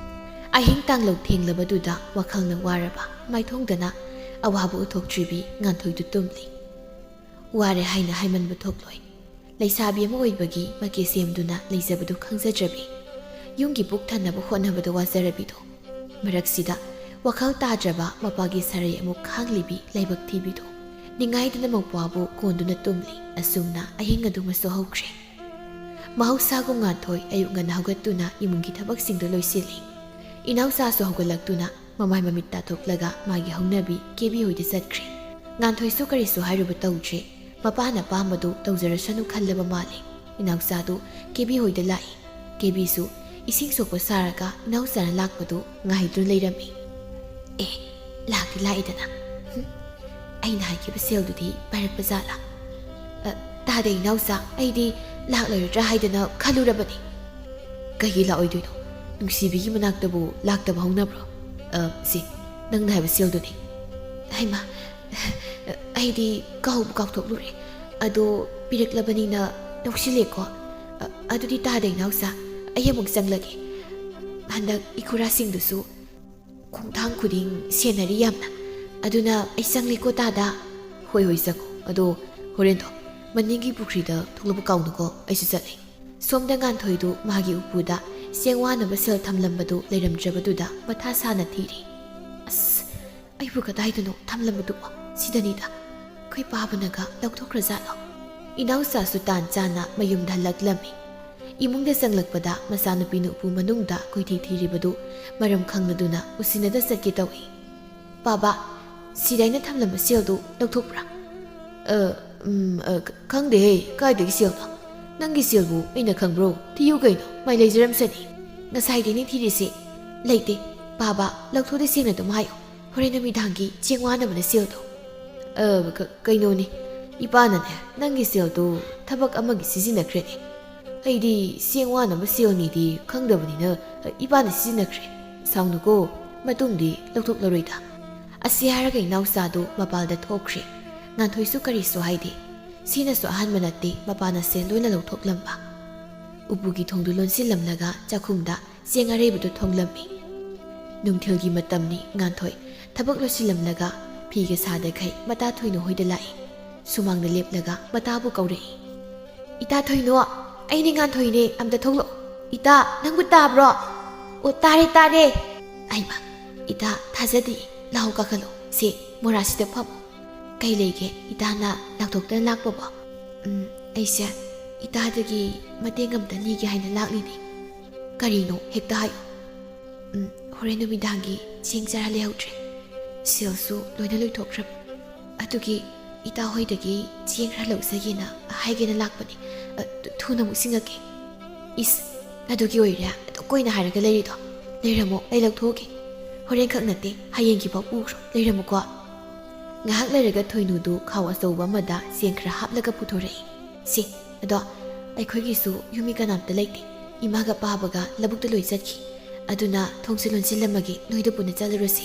ꯑꯍꯤꯡ ꯇꯥꯡꯂꯧ ꯊꯦꯡꯂꯕꯗꯨꯗ ꯋꯥꯈꯜꯅ ꯋꯥꯔꯕ ꯃꯥꯏꯊꯣꯡꯗꯅ ꯑꯋꯥꯕ ꯎꯠꯊꯣꯛꯇ꯭ꯔꯤꯕꯤ ꯉꯥꯟꯊꯣꯏꯗꯨ ꯇꯨꯝꯂꯤ꯫ ꯋꯥꯔꯦ ꯍꯥꯏꯅ ꯍꯥꯏꯃꯟꯕ ꯊꯣꯛꯂꯣꯏ꯫ ꯂꯩꯁꯥꯕꯤ ꯑꯃ ꯑꯣꯏꯕꯒꯤ ꯃꯀꯦ ꯁꯦꯝꯗꯨꯅ ꯂꯩꯖꯕꯗꯨ ꯈꯪꯖꯗ꯭ꯔꯕꯤ, ꯌꯨꯝꯒꯤ ꯄꯨꯛ ꯊꯟꯅꯕ ꯍꯣꯠꯅꯕꯗ ꯋꯥꯖꯔꯕꯤꯗꯣ꯫ ꯃꯔꯛꯁꯤꯗ ꯋꯥꯈꯜ ꯇꯥꯗ꯭ꯔꯕ ꯃꯄꯥꯒꯤ ꯁꯔꯩ ꯑꯃꯨꯛ ꯈꯥꯡꯂꯤꯕꯤ ꯂꯥꯏꯕꯛ ꯊꯤꯕꯤꯗꯣ꯫ ꯅꯤꯡꯉꯥꯏꯗꯨꯅ ꯃꯧꯄ꯭ꯋꯥꯕꯨ ꯀꯣꯟꯗꯨꯅ ꯇꯨꯝꯂꯤ꯫ ꯑꯁꯨꯝꯅ ꯑꯍꯤꯡ ꯑꯗꯨꯃꯁꯨ ꯍꯧꯈ꯭ꯔꯦ꯫ ꯃꯍꯧꯁꯥꯒꯨꯝ ꯉꯥꯟꯊꯣꯏ ꯑꯌꯨꯛ ꯉꯟꯅ ꯍꯧꯒꯠꯇꯨꯅ ꯏꯃꯨꯡꯒꯤ ꯊꯕꯛꯁꯤꯡꯗꯨ ꯂꯣꯏꯁꯤꯜꯂꯤ꯫ ꯏꯅꯥꯎꯆꯥꯁꯨ ꯍꯧꯒꯠꯂꯛꯇꯨꯅ ꯃꯃꯥꯏ ꯃꯃꯤꯠ ꯇꯥꯊꯣꯛꯂꯒ ꯃꯥꯒꯤ ꯍꯧꯅꯕꯤ ꯀꯦꯕꯤ ꯍꯣꯏꯗ ꯆꯠꯈ꯭ꯔꯦ꯫ ꯉꯥꯟꯊꯣꯏꯁꯨ ꯀꯔꯤꯁꯨ ꯍꯥꯏꯔꯨꯕ ꯇꯧꯗ꯭ꯔꯦ꯫ ꯃꯄꯥꯅ ꯑꯄꯥꯝꯕꯗꯨ ꯇꯧꯖꯔꯁꯅꯨ ꯈꯜꯂꯕ ꯃꯥꯜꯂꯦ꯫ ꯏꯅꯥꯎꯆꯥꯗꯨ ꯀꯦꯕꯤ ꯍꯣꯏꯗ ꯂꯥꯛꯏ꯫ ꯀꯦꯕꯤꯁꯨ ꯏꯁꯤꯡ ꯁꯣꯛꯄ ꯁꯥꯔꯒ ꯏꯅꯥꯎꯆꯥꯅ ꯂꯥꯛꯄꯗꯨ ꯉꯥꯏꯗꯨꯅ ꯂꯩꯔꯝꯃꯤ꯫ "ꯑꯦ, ꯂꯥꯛꯇꯤ ꯂꯥꯛꯏꯗꯅ꯫ ꯍꯨꯝ, ꯑꯩꯅ ꯍꯥꯏꯈꯤꯕ ꯁꯦꯜꯗꯨꯗꯤ ꯄꯥꯏꯔꯛꯄ ꯖꯥꯠꯂꯥ? ꯑ, ꯇꯥꯗꯦ ꯏꯅꯥꯎꯆꯥ, ꯑꯩꯗꯤ ꯂꯥꯛꯂꯔꯣꯏꯗ꯭ꯔꯥ ꯍꯥꯏꯗꯅ ꯈꯜꯂꯨꯔꯕꯅꯤ꯫" "ꯀꯩꯒꯤ ꯂꯥꯛꯑꯣꯏꯗꯣꯏꯅꯣ? ꯅꯨꯡꯁꯤꯕꯤꯒꯤ ꯃꯅꯥꯛꯇꯕꯨ ꯂꯥꯛꯇꯕ ꯍꯧꯅꯕ꯭ꯔꯣ? ꯑ, ꯁꯤ, ꯅꯪꯅ ꯍꯥꯏꯕ ꯁꯦꯜꯗꯨꯗꯤ?" "ꯍꯩꯃꯥ, ꯑꯩꯗꯤ ꯀꯥꯎꯕꯨ ꯀꯥꯎꯊꯣꯛꯂꯨꯔꯦ꯫ ꯑꯗꯣ ꯄꯤꯔꯛꯂꯕꯅꯤꯅ ꯂꯧꯁꯤꯜꯂꯦꯀꯣ꯫ ꯑ, ꯑꯗꯨꯗꯤ ꯇꯥꯗꯦ ꯏꯅꯥꯎꯆꯥ, ꯑꯩ ꯑꯃꯨꯛ ꯆꯪꯂꯒꯦ꯫ ꯍꯟꯗꯛ ꯏꯈꯨꯔꯥꯁꯤꯡꯗꯨꯁꯨ ꯈꯣꯡꯊꯥꯡ ꯈꯨꯗꯤꯡ ꯁꯦꯟꯅꯔꯤ ꯌꯥꯝꯅ꯫ ꯑꯗꯨꯅ ꯑꯩ ꯆꯪꯂꯦꯀꯣ ꯇꯥꯗ꯫" "ꯍꯣꯏ, ꯍꯣꯏ, ꯆꯪꯉꯣ꯫ ꯑꯗꯣ ꯍꯣꯔꯦꯟꯗꯣ ꯃꯅꯤꯡꯒꯤ ꯄꯨꯈ꯭ꯔꯤꯗ ꯊꯣꯛꯂꯛꯄ ꯀꯥꯎꯅꯨꯀꯣ, ꯑꯩꯁꯨ ꯆꯠꯂꯦ꯫" ꯁꯣꯝꯗ ꯉꯥꯟꯊꯣꯏꯗꯨ ꯃꯥꯒꯤ ꯎꯄꯨꯗ ꯆꯦꯡ ꯋꯥꯅꯕ ꯁꯦꯜ ꯊꯝꯂꯝꯕꯗꯨ ꯂꯩꯔꯝꯗ꯭ꯔꯕꯗꯨꯗ ꯃꯊꯥ ꯁꯥꯅ ꯊꯤꯔꯤ꯫ "ꯑꯁ, ꯑꯩꯕꯨ ꯀꯗꯥꯏꯗꯅꯣ ꯊꯝꯂꯝꯕꯗꯨꯕꯣ? ꯁꯤꯗꯅꯤꯗ꯫" ꯑꯩꯈꯣꯏ ꯄꯥꯕꯅꯒ ꯂꯧꯊꯣꯛꯈ꯭ꯔꯖꯥꯠꯂꯣ? ꯏꯅꯥꯎꯆꯥꯁꯨ ꯇꯥꯟ ꯆꯥꯅ ꯃꯌꯨꯝꯗ ꯍꯜꯂꯛꯂꯝꯃꯤ꯫ ꯏꯃꯨꯡꯗ ꯆꯪꯂꯛꯄꯗ ꯃꯆꯥꯅꯨꯄꯤꯅ ꯎꯄꯨ ꯃꯅꯨꯡꯗ ꯀꯣꯏꯊꯤ ꯊꯤꯔꯤꯕꯗꯨ ꯃꯔꯝ ꯈꯪꯂꯗꯨꯅ ꯎꯁꯤꯟꯅꯗ ꯆꯠꯀꯦ ꯇꯧꯏ꯫ "ꯄꯥꯕ, ꯁꯤꯗ ꯑꯩꯅ ꯊꯝꯂꯝꯕ ꯁꯦꯜꯗꯨ ꯂꯧꯊꯣꯛꯄ꯭ꯔꯥ?" "ꯑ, ꯎꯝ, ꯑ, ꯈ-, ꯈꯪꯗꯦꯍꯦ, ꯀꯥꯏꯗꯒꯤ ꯁꯦꯜꯅꯣ? ꯅꯪꯒꯤ ꯁꯦꯜꯕꯨ ꯑꯩꯅ ꯈꯪꯕ꯭ꯔꯣ? ꯊꯤꯌꯨ ꯀꯩꯅꯣ, ꯃꯥꯏ ꯂꯩꯖꯔꯝꯁꯅꯤ꯫ ꯉꯁꯥꯏꯗꯩꯅꯦ ꯊꯤꯔꯤꯁꯦ, ꯂꯩꯇꯦ꯫ ꯄꯥꯕ, ꯂꯧꯊꯣꯛꯇꯦ, ꯁꯦꯡꯅ ꯑꯗꯨꯝ ꯍꯥꯏꯌꯨ꯫ ꯍꯣꯔꯦꯟ ꯅꯨꯃꯤꯗꯥꯡꯒꯤ ꯆꯦꯡ ꯋꯥꯅꯕꯅ ꯁꯦꯜꯗꯣ꯫" "ꯑ, ꯀ-, ꯀꯩꯅꯣꯅꯦ, ꯏꯄꯥꯅꯅꯦ, ꯅꯪꯒꯤ ꯁꯦꯜꯗꯣ ꯊꯕꯛ ꯑꯃꯒꯤ ꯁꯤꯖꯤꯟꯅꯈ꯭ꯔꯦꯅꯦ꯫ ꯑꯩꯗꯤ ꯆꯦꯡ ꯋꯥꯅꯕ ꯁꯦꯜꯅꯤꯗꯤ ꯈꯪꯗꯕꯅꯤꯅ, ꯏꯄꯥꯅ ꯁꯤꯖꯤꯟꯅꯈ꯭ꯔꯦ꯫ ꯁꯥꯎꯅꯨꯀꯣ, ꯃꯇꯨꯡꯗꯤ ꯂꯧꯊꯣꯛꯂꯔꯣꯏꯗ꯫" ꯑꯁꯤ ꯍꯥꯏꯔꯒ ꯏꯅꯥꯎꯆꯥꯗꯨ ꯃꯄꯥꯜꯗ ꯊꯣꯛꯈ꯭ꯔꯦ꯫ ꯉꯥꯟꯊꯣꯏꯁꯨ ꯀꯔꯤꯁꯨ ꯍꯥꯏꯗꯦ꯫ ꯁꯤꯅꯁꯨ ꯑꯍꯥꯟꯕ ꯅꯠꯇꯦ ꯃꯄꯥꯅ ꯁꯦꯜ ꯂꯣꯏꯅ ꯂꯧꯊꯣꯛꯂꯝꯕ꯫ ꯎꯄꯨꯒꯤ ꯊꯣꯡꯗꯨ ꯂꯣꯟꯁꯤꯜꯂꯝꯂꯒ ꯆꯥꯛꯈꯨꯝꯗ ꯆꯦꯡ ꯑꯔꯩꯕꯗꯨ ꯊꯣꯡꯂꯝꯃꯤ꯫ ꯅꯨꯡꯊꯤꯜꯒꯤ ꯃꯇꯝꯅꯤ꯫ ꯉꯥꯟꯊꯣꯏ ꯊꯕꯛ ꯂꯣꯏꯁꯤꯜꯂꯝꯂꯒ ꯐꯤꯒ ꯁꯥꯗꯈꯩ ꯃꯇꯥ ꯊꯣꯏꯅꯨ ꯍꯣꯏꯗ ꯂꯥꯛꯏ꯫ ꯁꯨꯃꯥꯡꯗ ꯂꯦꯞꯂꯒ ꯃꯇꯥꯕꯨ ꯀꯧꯔꯛꯏ꯫ "ꯏꯇꯥ ꯊꯣꯏꯅꯨ, ꯑꯩꯅꯦ ꯉꯥꯟꯊꯣꯏꯅꯦ, ꯑꯝꯇ ꯊꯣꯛꯂꯛꯑꯣ꯫" "ꯏꯇꯥ, ꯅꯪꯕꯨ ꯇꯥꯕ꯭ꯔꯣ?" "ꯑꯣ, ꯇꯥꯔꯦ, ꯇꯥꯔꯦ꯫" "ꯑꯩꯃ, ꯏꯇꯥ, ꯊꯥꯖꯗꯦ꯫ ꯂꯥꯛꯑꯣ, ꯀꯥꯈꯠꯂꯣ꯫ ꯁꯦ, ꯃꯣꯔꯥꯁꯤꯗ ꯐꯝꯃꯣ꯫ ꯀꯩ ꯂꯩꯒꯦ ꯏꯇꯥꯅ ꯂꯥꯎꯊꯣꯛꯇꯅ ꯂꯥꯛꯄꯕꯣ?" "ꯎꯝ, ꯑꯩꯁꯦ ꯏꯇꯥꯗꯒꯤ ꯃꯇꯦꯡ ꯑꯝꯇ ꯅꯤꯒꯦ ꯍꯥꯏꯅ ꯂꯥꯛꯂꯤꯅꯦ꯫" "ꯀꯔꯤꯅꯣ? ꯍꯦꯛꯇ ꯍꯥꯏꯌꯨ꯫" "ꯎꯝ, ꯍꯣꯔꯦꯟ ꯅꯨꯃꯤꯗꯥꯡꯒꯤ ꯆꯦꯡ ꯆꯔꯥ ꯂꯩꯍꯧꯗ꯭ꯔꯦ꯫ ꯁꯦꯜꯁꯨ ꯂꯣꯏꯅ ꯂꯣꯏꯊꯣꯛꯈ꯭ꯔꯕ꯫ ꯑꯗꯨꯒꯤ ꯏꯇꯥ ꯍꯣꯏꯗꯒꯤ ꯆꯦꯡ ꯈꯔ ꯂꯧꯖꯒꯦꯅ ꯍꯥꯏꯒꯦꯅ ꯂꯥꯛꯄꯅꯦ꯫ ꯑ, ꯊꯨ-, ꯊꯨꯅ ꯑꯃꯨꯛ ꯁꯤꯡꯉꯛꯀꯦ꯫" "ꯏꯁ, ꯑꯗꯨꯒꯤ ꯑꯣꯏꯔꯦ ꯑꯗꯨꯛ ꯀꯨꯏꯅ ꯍꯥꯏꯔꯒ ꯂꯩꯔꯤꯗꯣ? ꯂꯩꯔꯝꯃꯣ, ꯑꯩ ꯂꯧꯊꯣꯛꯑꯒꯦ꯫ ꯍꯣꯔꯦꯟ ꯈꯛ ꯅꯠꯇꯦ, ꯍꯌꯦꯡꯒꯤꯐꯥꯎ ꯄꯨꯈ꯭ꯔꯣ꯫ ꯂꯩꯔꯝꯃꯨꯀꯣ꯫" ꯉꯥꯏꯍꯥꯛ ꯂꯩꯔꯒ ꯊꯣꯏꯅꯨꯗꯨ ꯈꯥꯎ ꯑꯆꯧꯕ ꯑꯃꯗ ꯆꯦꯡ ꯈꯔ ꯍꯥꯞꯂꯒ ꯄꯨꯊꯣꯔꯛꯏ꯫ "ꯁꯦ, ꯑꯗꯣ ꯑꯩꯈꯣꯏꯒꯤꯁꯨ ꯌꯨꯝ ꯃꯤ ꯀꯅꯥꯝꯇ ꯂꯩꯇꯦ꯫ ꯏꯃꯥꯒ ꯄꯥꯕꯒ ꯂꯧꯕꯨꯛꯇ ꯂꯣꯏ ꯆꯠꯈꯤ꯫ ꯑꯗꯨꯅ ꯊꯣꯡꯁꯦ ꯂꯣꯟꯁꯤꯜꯂꯝꯃꯒꯦ, ꯅꯣꯏꯗ ꯄꯨꯟꯅ ꯆꯠꯂꯨꯔꯁꯤ꯫"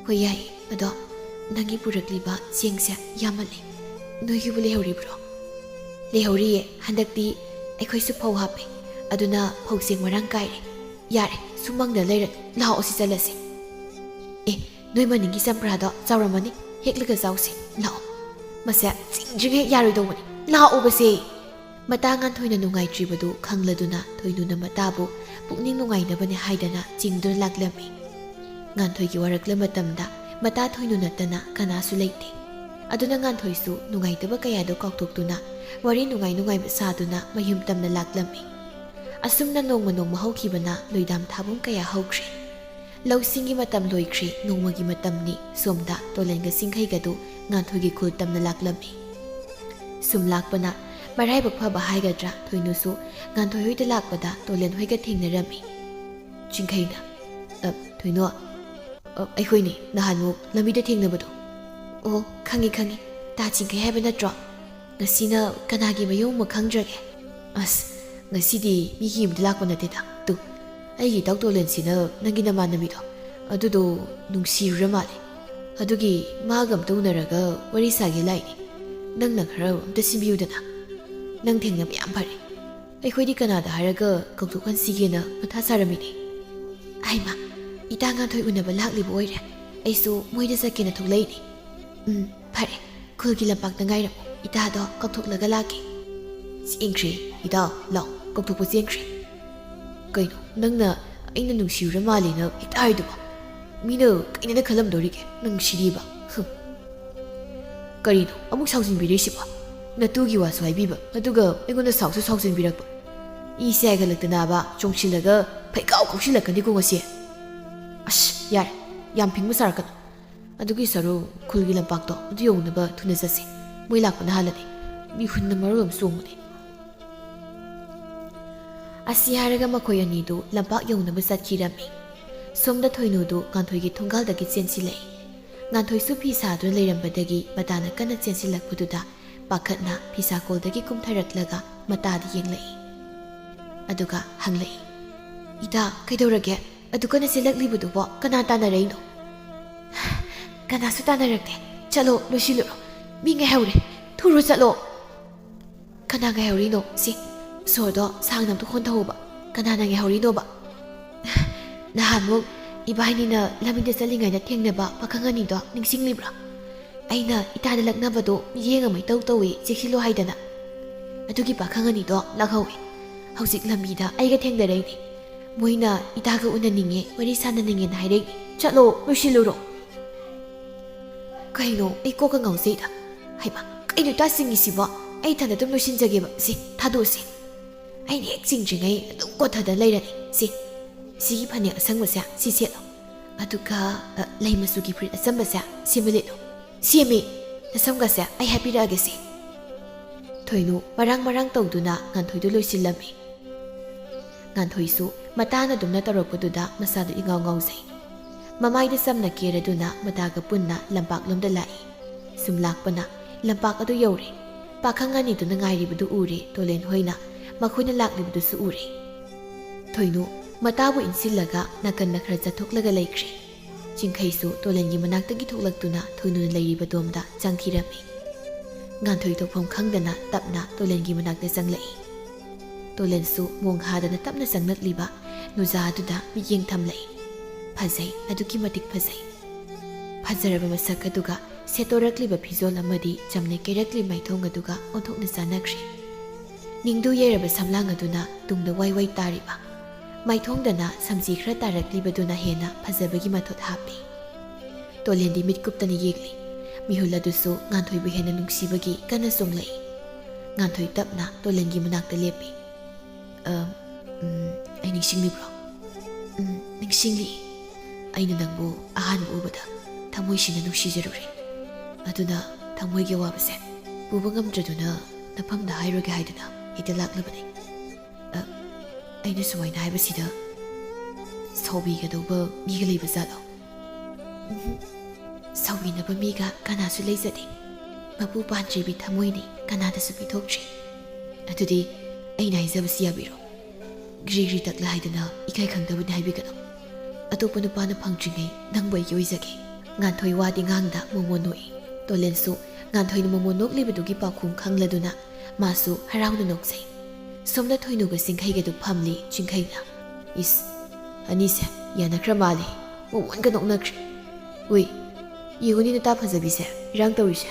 "ꯍꯣꯏ, ꯌꯥꯏ꯫ ꯑꯗꯣ ꯅꯪꯒꯤ ꯄꯨꯔꯛꯂꯤꯕ ꯆꯦꯡꯁꯦ ꯌꯥꯝꯃꯜꯂꯦ꯫ ꯅꯣꯏꯒꯤꯕꯨ ꯂꯩꯍꯧꯔꯤꯕ꯭ꯔꯣ?" "ꯂꯩꯍꯧꯔꯤꯌꯦ꯫ ꯍꯟꯗꯛꯇꯤ ꯑꯩꯈꯣꯏꯁꯨ ꯐꯧ ꯍꯥꯞꯄꯦ꯫ ꯑꯗꯨꯅ ꯐꯧ ꯆꯦꯡ ꯃꯔꯥꯡ ꯀꯥꯏꯔꯦ꯫ ꯌꯥꯔꯦ, ꯁꯨꯃꯪꯗ ꯂꯩꯔꯅꯨ꯫ ꯂꯥꯛꯑꯣ, ꯁꯤ ꯆꯠꯂꯁꯤ꯫" "ꯑꯦ, ꯅꯣꯏ ꯃꯅꯤꯡꯒꯤ ꯆꯝꯄ꯭ꯔꯥꯗꯣ ꯆꯥꯎꯔꯝꯃꯅꯤ꯫ ꯍꯦꯛꯂꯒ ꯆꯥꯎꯁꯦ꯫ ꯂꯥꯛꯑꯣ꯫" "ꯃꯁꯦ ꯆꯤꯡꯗ꯭ꯔꯤꯉꯩ ꯌꯥꯔꯣꯏꯗꯧꯕꯅꯤ꯫ ꯂꯥꯛꯑꯣꯕꯁꯦ꯫" ꯃꯇꯥ ꯉꯥꯟꯊꯣꯏꯅ ꯅꯨꯡꯉꯥꯏꯇ꯭ꯔꯤꯕꯗꯨ ꯈꯪꯂꯗꯨꯅ ꯊꯣꯏꯅꯨꯅ ꯃꯇꯥꯕꯨ ꯄꯨꯛꯅꯤꯡ ꯅꯨꯡꯉꯥꯏꯅꯕꯅꯦ ꯍꯥꯏꯗꯅ ꯆꯤꯡꯗꯨꯅ ꯂꯥꯛꯂꯝꯃꯤ꯫ ꯉꯥꯟꯊꯣꯏꯒꯤ ꯋꯥꯔꯛꯂ ꯃꯇꯝꯗ ꯃꯇꯥ ꯊꯣꯏꯅꯨ ꯅꯠꯇꯅ ꯀꯅꯥꯁꯨ ꯂꯩꯇꯦ꯫ ꯑꯗꯨꯅ ꯉꯥꯟꯊꯣꯏꯁꯨ ꯅꯨꯡꯉꯥꯏꯇꯕ ꯀꯌꯥꯗꯣ ꯀꯥꯎꯊꯣꯛꯇꯨꯅ ꯋꯥꯔꯤ ꯅꯨꯡꯉꯥꯏ ꯅꯨꯡꯉꯥꯏꯕ ꯁꯥꯗꯨꯅ ꯃꯌꯨꯝ ꯇꯝꯅ ꯂꯥꯛꯂꯝꯃꯤ꯫ ꯑꯁꯨꯝꯅ ꯅꯣꯡꯃ ꯅꯣꯡꯃ ꯍꯧꯈꯤꯕꯅ ꯂꯣꯏꯗꯥꯝ ꯊꯥꯕꯨꯡ ꯀꯌꯥ ꯍꯧꯈ꯭ꯔꯦ꯫ ꯂꯧꯁꯤꯡꯒꯤ ꯃꯇꯝ ꯂꯣꯏꯈ꯭ꯔꯦ, ꯅꯣꯡꯃꯒꯤ ꯃꯇꯝꯅꯤ꯫ ꯁꯣꯝꯗ ꯇꯣꯂꯦꯟꯒ ꯆꯤꯡꯈꯩꯒꯗꯨ ꯉꯥꯟꯊꯣꯏꯒꯤ ꯈꯨꯜ ꯇꯝꯅ ꯂꯥꯛꯂꯝꯃꯤ꯫ ꯁꯨꯝ ꯂꯥꯛꯄꯅ ꯃꯔꯥꯏꯕꯛ ꯐꯕ ꯍꯥꯏꯒꯗ꯭ꯔꯥ, ꯊꯣꯏꯅꯨꯁꯨ ꯉꯥꯟꯊꯣꯏ ꯍꯣꯏꯗ ꯂꯥꯛꯄꯗ ꯇꯣꯂꯦꯟ ꯍꯣꯏꯒ ꯊꯦꯡꯅꯔꯝꯃꯤ꯫ ꯆꯤꯡꯈꯩꯅ, "ꯑ, ꯊꯣꯏꯅꯨ, ꯑ, ꯑꯩꯈꯣꯏꯅꯤ ꯅꯍꯥꯟꯃꯨꯛ ꯂꯝꯕꯤꯗ ꯊꯦꯡꯅꯕꯗꯣ?" "ꯑꯣ, ꯈꯪꯉꯤ, ꯈꯪꯉꯤ꯫ ꯇꯥ ꯆꯤꯡꯈꯩ ꯍꯥꯏꯕ ꯅꯠꯇ꯭ꯔꯣ? ꯉꯁꯤꯅ ꯀꯅꯥꯒꯤ ꯃꯌꯨꯝ ꯑꯃ ꯈꯪꯗ꯭ꯔꯒꯦ?" "ꯑꯁ, ꯉꯁꯤꯗꯤ ꯃꯤꯒꯤ ꯌꯨꯝꯗ ꯂꯥꯛꯄ ꯅꯠꯇꯦꯗ꯫ ꯇꯨ, ꯑꯩꯒꯤ ꯏꯇꯥꯎ ꯇꯣꯂꯦꯟꯁꯤꯅ ꯅꯪꯒꯤ ꯅꯃꯥꯟꯅꯕꯤꯗꯣ, ꯑꯗꯨꯗꯣ ꯅꯨꯡꯁꯤꯔꯨꯔ ꯃꯥꯜꯂꯦ꯫ ꯑꯗꯨꯒꯤ ꯃꯥꯒ ꯑꯝꯇ ꯎꯅꯔꯒ ꯋꯥꯔꯤ ꯁꯥꯒꯦ ꯂꯥꯛꯏꯅꯦ꯫ ꯅꯪꯅ ꯈꯔ ꯑꯝꯇ ꯁꯤꯟꯕꯤꯌꯨꯗꯅ꯫ ꯅꯪ ꯊꯦꯡꯅꯕ ꯌꯥꯝ ꯐꯔꯦ꯫ ꯑꯩꯈꯣꯏꯗꯤ ꯀꯅꯥꯗ ꯍꯥꯏꯔꯒ ꯀꯧꯊꯣꯛꯍꯟꯁꯤꯒꯦꯅ ꯃꯊꯥ ꯁꯥꯔꯝꯃꯤꯅꯦ꯫" "ꯍꯩꯃꯥ, ꯏꯇꯥ ꯉꯥꯟꯊꯣꯏ ꯎꯅꯕ ꯂꯥꯛꯂꯤꯕ ꯑꯣꯏꯔꯦ꯫ ꯑꯩꯁꯨ ꯃꯣꯏꯗ ꯆꯠꯀꯦꯅ ꯊꯣꯛꯂꯛꯏꯅꯦ꯫ ꯎꯝ, ꯐꯔꯦ, ꯈꯨꯜꯒꯤ ꯂꯝꯄꯥꯛꯇ ꯉꯥꯏꯔꯝꯃꯨ, ꯏꯇꯥꯗꯣ ꯀꯧꯊꯣꯛꯂꯒ ꯂꯥꯛꯀꯦ꯫" "ꯆꯦꯟꯈ꯭ꯔꯦ, ꯏꯇꯥ, ꯂꯥꯎ, ꯀꯧꯊꯣꯛꯄ ꯆꯦꯟꯈ꯭ꯔꯦ꯫" "ꯀꯩꯅꯣ, ꯅꯪꯅ ꯑꯩꯅ ꯅꯨꯡꯁꯤꯔꯨꯔ ꯃꯥꯜꯂꯦꯅ ꯍꯦꯛꯇ ꯍꯥꯏꯗꯨꯕꯣ? ꯃꯤꯅ ꯀꯩꯅꯣꯅ ꯈꯜꯂꯝꯗꯣꯔꯤꯒꯦ, ꯅꯨꯡꯁꯤꯔꯤꯕ? ꯍꯨꯝ꯫ ꯀꯔꯤꯅꯣ ꯑꯃꯨꯛ ꯁꯥꯎꯖꯤꯟꯕꯤꯔꯤꯁꯤꯕꯣ? ꯅꯇꯨꯒꯤ ꯋꯥꯁꯨ ꯍꯥꯏꯕꯤꯕ, ꯑꯗꯨꯒ ꯑꯩꯉꯣꯟꯗ ꯁꯥꯎꯁꯨ ꯁꯥꯎꯖꯤꯟꯕꯤꯔꯛꯄ꯫ ꯏꯁꯦ ꯍꯥꯏꯒꯠꯂꯛꯇꯅꯕ ꯆꯣꯡꯁꯤꯜꯂꯒ ꯐꯩꯀꯥꯎ ꯀꯥꯎꯁꯤꯜꯂꯛꯀꯅꯤꯀꯣ ꯉꯁꯤ꯫ ꯑꯁ, ꯌꯥꯔꯦ, ꯌꯥꯝ ꯐꯤꯡꯕ ꯁꯥꯔꯛꯀꯅꯨ꯫ ꯑꯗꯨꯒꯤ ꯁꯔꯨ ꯈꯨꯜꯒꯤ ꯂꯝꯄꯥꯛꯇꯣ ꯑꯗꯨ ꯌꯧꯅꯕ ꯊꯨꯅ ꯆꯠꯁꯤ꯫ ꯃꯣꯏ ꯂꯥꯛꯄꯅ ꯍꯥꯜꯂꯅꯤ꯫ ꯃꯤꯍꯨꯟꯅ ꯃꯔꯣꯜ ꯑꯃ ꯆꯣꯡꯕꯅꯦ꯫" ꯑꯁꯤ ꯍꯥꯏꯔꯒ ꯃꯈꯣꯏ ꯑꯅꯤꯗꯨ ꯂꯝꯄꯥꯛ ꯌꯧꯅꯕ ꯆꯠꯈꯤꯔꯝꯃꯤ꯫ ꯁꯣꯝꯗ ꯊꯣꯏꯅꯨꯗꯨ ꯉꯥꯟꯊꯣꯏꯒꯤ ꯊꯣꯡꯒꯥꯜꯗꯒꯤ ꯆꯦꯟꯁꯤꯜꯂꯛꯏ꯫ ꯉꯥꯟꯊꯣꯏꯁꯨ ꯐꯤ ꯁꯥꯗꯨꯅ ꯂꯩꯔꯝꯕꯗꯒꯤ ꯃꯇꯥꯅ ꯀꯟꯅ ꯆꯦꯟꯁꯤꯜꯂꯛꯄꯗꯨꯗ ꯄꯥꯈꯠꯅ ꯐꯤꯁꯥꯀꯣꯜꯗꯒꯤ ꯀꯨꯝꯊꯔꯛꯂꯒ ꯃꯇꯥꯗ ꯌꯦꯡꯂꯛꯏ꯫ ꯑꯗꯨꯒ ꯍꯪꯂꯛꯏ, "ꯏꯇꯥ, ꯀꯩꯗꯧꯔꯒꯦ? ꯑꯗꯨ ꯀꯟꯅ ꯆꯦꯜꯂꯛꯂꯤꯕꯗꯨꯕꯣ ꯀꯅꯥ ꯇꯥꯟꯅꯔꯛꯏꯅꯣ?" "ꯀꯅꯥꯁꯨ ꯇꯥꯟꯅꯔꯛꯇꯦ꯫ ꯆꯠꯂꯣ, ꯂꯣꯏꯁꯤꯜꯂꯨꯔꯣ꯫ ꯃꯤ ꯉꯥꯏꯍꯧꯔꯦ꯫ ꯊꯨꯔꯣ ꯆꯠꯂꯣ꯫" "ꯀꯅꯥ ꯉꯥꯏꯍꯧꯔꯤꯅꯣ? ꯁꯤ ꯁꯣꯔꯗꯣ ꯁꯥꯡꯅ ꯑꯝꯇ ꯍꯣꯟꯊꯍꯧꯕ꯫ ꯀꯅꯥꯅ ꯉꯥꯏꯍꯧꯔꯤꯅꯣꯕ?" "ꯅꯍꯥꯟꯃꯨꯛ ꯏꯕꯥꯏꯅꯤꯅ ꯂꯝꯕꯤꯗ ꯆꯠꯂꯤꯉꯩꯗ ꯊꯦꯡꯅꯕ ꯄꯥꯈꯪ ꯑꯅꯤꯗꯣ ꯅꯤꯡꯁꯤꯡꯂꯤꯕ꯭ꯔꯥ? ꯑꯩꯅ ꯏꯇꯥꯗ ꯂꯛꯅꯕꯗꯣ ꯃꯤꯠꯌꯦꯡ ꯑꯃ ꯏꯇꯧ ꯇꯧꯏ, ꯆꯦꯛꯁꯤꯜꯂꯣ ꯍꯥꯏꯗꯅ꯫ ꯑꯗꯨꯒꯤ ꯄꯥꯈꯪ ꯑꯅꯤꯗꯣ ꯂꯥꯛꯍꯧꯋꯦ꯫ ꯍꯧꯖꯤꯛ ꯂꯝꯕꯤꯗ ꯑꯩꯒ ꯊꯦꯡꯅꯔꯛꯏꯅꯦ꯫ ꯃꯣꯏꯅ ꯏꯇꯥꯒ ꯎꯅꯅꯤꯡꯉꯦ, ꯋꯥꯔꯤ ꯁꯥꯟꯅꯅꯤꯡꯉꯦꯅ ꯍꯥꯏꯔꯛꯏ꯫ ꯆꯠꯂꯣ, ꯂꯣꯏꯁꯤꯜꯂꯨꯔꯣ꯫" ꯀꯩꯅꯣ, ꯑꯩ ꯀꯣꯛꯀ ꯉꯥꯎꯖꯩꯗ꯫ ꯍꯩꯃꯥ, ꯀꯩꯅꯣ ꯇꯥ ꯆꯤꯡꯉꯤꯁꯤꯕꯣ? ꯑꯩ ꯏꯊꯟꯗ ꯑꯗꯨꯝ ꯂꯣꯏꯁꯤꯟꯖꯒꯦꯕ꯫ ꯁꯤ ꯊꯥꯗꯣꯛꯑꯁꯤ꯫ ꯑꯩꯅ ꯍꯦꯛ ꯆꯤꯡꯗ꯭ꯔꯤꯉꯩ ꯑꯗꯨꯝ ꯀꯣꯊꯗ ꯂꯩꯔꯅꯤ꯫ ꯁꯤ, ꯁꯤꯒꯤ ꯐꯅꯦꯛ ꯑꯁꯪꯕꯁꯦ ꯁꯤ ꯁꯦꯠꯂꯣ꯫ ꯑꯗꯨꯒ, ꯑ, ꯂꯩ ꯃꯆꯨꯒꯤ ꯐꯨꯔꯤꯠ ꯑꯆꯝꯕꯁꯦ ꯁꯤꯃ ꯂꯤꯠꯂꯣ꯫ ꯁꯦꯝꯃꯤ꯫ ꯅꯁꯝꯒꯁꯦ ꯑꯩ ꯍꯥꯏꯕꯤꯔꯛꯑꯒꯦ ꯁꯦ꯫ ꯊꯣꯏꯅꯨ ꯃꯔꯥꯡ ꯃꯔꯥꯡ ꯇꯧꯗꯨꯅ ꯉꯥꯟꯊꯣꯏꯗꯨ ꯂꯣꯏꯁꯤꯜꯂꯝꯃꯤ꯫ ꯉꯥꯟꯊꯣꯏꯁꯨ ꯃꯇꯥꯅ ꯑꯗꯨꯝꯅ ꯇꯧꯔꯛꯄꯗꯨꯗ ꯃꯁꯥꯗꯨ ꯏꯉꯥꯎ ꯉꯥꯎꯖꯩ꯫ ꯃꯃꯥꯏꯗ ꯆꯝꯅ ꯀꯦꯔꯗꯨꯅ ꯃꯇꯥꯒ ꯄꯨꯟꯅ ꯂꯝꯄꯥꯛꯂꯣꯝꯗ ꯂꯥꯛꯏ꯫ ꯁꯨꯝ ꯂꯥꯛꯄꯅ ꯂꯝꯄꯥꯛ ꯑꯗꯨ ꯌꯧꯔꯦ꯫ ꯄꯥꯈꯪ ꯑꯅꯤꯗꯨꯅ ꯉꯥꯏꯔꯤꯕꯗꯨ ꯎꯔꯦ, ꯇꯣꯂꯦꯟ ꯍꯣꯏꯅ ꯃꯈꯣꯏꯅ ꯂꯥꯛꯂꯤꯕꯗꯨꯁꯨ ꯎꯔꯦ꯫ ꯊꯣꯏꯅꯨ ꯃꯇꯥꯕꯨ ꯏꯟꯁꯤꯜꯂꯒ ꯅꯥꯀꯟꯗ ꯈꯔ ꯆꯠꯊꯣꯛꯂꯒ ꯂꯩꯈ꯭ꯔꯦ꯫ ꯆꯤꯡꯈꯩꯁꯨ ꯇꯣꯂꯦꯟꯒꯤ ꯃꯅꯥꯛꯇꯒꯤ ꯊꯣꯛꯂꯛꯇꯨꯅ ꯊꯣꯏꯅꯨꯅ ꯂꯩꯔꯤꯕꯗꯣꯝꯗ ꯆꯪꯈꯤꯔꯝꯃꯤ꯫ ꯉꯥꯟꯊꯣꯏ ꯇꯧꯐꯝ ꯈꯪꯗꯅ ꯇꯞꯅ ꯇꯣꯂꯦꯟꯒꯤ ꯃꯅꯥꯛꯇ ꯆꯪꯂꯛꯏ꯫ ꯇꯣꯂꯦꯟꯁꯨ ꯃꯣꯡ ꯍꯥꯗꯅ ꯇꯞꯅ ꯆꯪꯂꯛꯂꯤꯕ ꯅꯨꯖꯥ ꯑꯗꯨꯗ ꯃꯤꯠꯌꯦꯡ ꯊꯝꯂꯛꯏ꯫ ꯐꯖꯩ, ꯑꯗꯨꯛꯀꯤ ꯃꯇꯤꯛ ꯐꯖꯩ꯫ ꯐꯖꯔꯕ ꯃꯁꯛ ꯑꯗꯨꯒ ꯁꯦꯠꯇꯣꯔꯛꯂꯤꯕ ꯐꯤꯖꯣꯜ ꯑꯃꯗꯤ ꯆꯝꯅ ꯀꯦꯔꯛꯂꯤꯕ ꯃꯥꯏꯊꯣꯡ ꯑꯗꯨꯒ ꯑꯣꯟꯊꯣꯛꯅ ꯆꯥꯟꯅꯈ꯭ꯔꯦ꯫ ꯅꯤꯡꯗꯨ ꯌꯩꯔꯕ ꯁꯝꯂꯥꯡ ꯑꯗꯨꯅ ꯇꯨꯡꯗ ꯋꯥꯏ ꯋꯥꯏ ꯇꯥꯔꯤꯕ, ꯃꯥꯏꯊꯣꯡꯗꯅ ꯁꯝꯖꯤ ꯈꯔ ꯇꯥꯔꯛꯂꯤꯕꯗꯨꯅ ꯍꯦꯟꯅ ꯐꯖꯕꯒꯤ ꯃꯊꯣꯠ ꯍꯥꯞꯄꯤ꯫ ꯇꯣꯂꯦꯟꯗꯤ ꯃꯤꯠ ꯀꯨꯞꯇꯅ ꯌꯦꯡꯂꯤ꯫ ꯃꯤꯍꯨꯜ ꯑꯗꯨꯁꯨ ꯉꯥꯟꯊꯣꯏꯕꯨ ꯍꯦꯟꯅ ꯅꯨꯡꯁꯤꯕꯒꯤ ꯀꯟꯅ ꯆꯣꯡꯂꯛꯏ꯫ ꯉꯥꯟꯊꯣꯏ ꯇꯞꯅ ꯇꯣꯂꯦꯟꯒꯤ ꯃꯅꯥꯛꯇ ꯂꯦꯞꯄꯤ꯫ "ꯑ, ꯎꯝ, ꯑꯩ ꯅꯤꯡꯁꯤꯡꯂꯤꯕ꯭ꯔꯣ?" "ꯎꯝ, ꯅꯤꯡꯁꯤꯡꯂꯤ꯫ ꯑꯩꯅ ꯅꯪꯕꯨ ꯑꯍꯥꯟꯕ ꯎꯕꯗ ꯊꯃꯣꯏꯁꯤꯅ ꯅꯨꯡꯁꯤꯖꯔꯨꯔꯦ꯫ ꯑꯗꯨꯅ ꯊꯃꯣꯏꯒꯤ ꯑꯋꯥꯕꯁꯦ ꯄꯨꯕ ꯉꯝꯗ꯭ꯔꯗꯨꯅ ꯅꯐꯝꯗ ꯍꯥꯏꯔꯣꯏꯒꯦ ꯍꯥꯏꯗꯨꯅ ꯍꯦꯛꯇ ꯂꯥꯛꯂꯕꯅꯤ꯫ ꯑ, ꯑꯩꯅ ꯁꯨꯃꯥꯏꯅ ꯍꯥꯏꯕꯁꯤꯗ ꯁꯥꯎꯕꯤꯒꯗꯧꯕ ꯃꯤꯒ ꯂꯩꯕ ꯖꯥꯠꯂꯣ?" "ꯎꯝꯍꯨꯝ꯫ ꯁꯥꯎꯕꯤꯅꯕ ꯃꯤꯒ ꯀꯅꯥꯁꯨ ꯂꯩꯖꯗꯦ꯫ ꯃꯄꯨ ꯄꯥꯟꯗ꯭ꯔꯤꯕꯤ ꯊꯃꯣꯏꯅꯤ, ꯀꯅꯥꯗꯁꯨ ꯄꯤꯊꯣꯛꯇ꯭ꯔꯤ꯫ ꯑꯗꯨꯗꯤ ꯑꯩꯅ ꯍꯥꯏꯖꯕꯁꯤ ꯌꯥꯕꯤꯔꯣ꯫ ꯒ꯭ꯔꯤ ꯒ꯭ꯔꯤ ꯇꯛꯂ ꯍꯥꯏꯗꯅ ꯏꯀꯥꯏ ꯈꯪꯗꯕꯅꯤ ꯍꯥꯏꯕꯤꯒꯅꯨ꯫ ꯑꯇꯣꯞꯄ ꯅꯨꯄꯥꯅ ꯐꯪꯗ꯭ꯔꯤꯉꯩ ꯅꯪꯕꯨ ꯑꯩꯒꯤ ꯑꯣꯏꯖꯒꯦ꯫" ꯉꯥꯟꯊꯣꯏ ꯋꯥꯗꯤ ꯉꯥꯡꯗ ꯃꯣꯃꯣꯟ ꯅꯣꯛꯏ꯫ ꯇꯣꯂꯦꯟꯁꯨ ꯉꯥꯟꯊꯣꯏꯅ ꯃꯣꯃꯣꯟ ꯅꯣꯛꯂꯤꯕꯗꯨꯒꯤ ꯄꯥꯎꯈꯨꯝ ꯈꯪꯂꯗꯨꯅ ꯃꯥꯁꯨ ꯍꯔꯥꯎꯅ ꯅꯣꯛꯆꯩ꯫ ꯁꯣꯝꯗ ꯊꯣꯏꯅꯨꯒ ꯆꯤꯡꯈꯩꯒꯗꯨ ꯐꯝꯂꯤ꯫ ꯆꯤꯡꯈꯩꯅ, "ꯏꯁ, ꯑꯅꯤꯁꯦ ꯌꯥꯅꯈ꯭ꯔ ꯃꯥꯜꯂꯦ, ꯃꯣꯃꯣꯟꯒ ꯅꯣꯛꯅꯈ꯭ꯔꯦ꯫ ꯎꯏ, ꯌꯦꯡꯉꯨꯅꯤ ꯅꯇꯥ ꯐꯖꯕꯤꯁꯦ ꯏꯔꯥꯡ ꯇꯧꯔꯤꯁꯦ꯫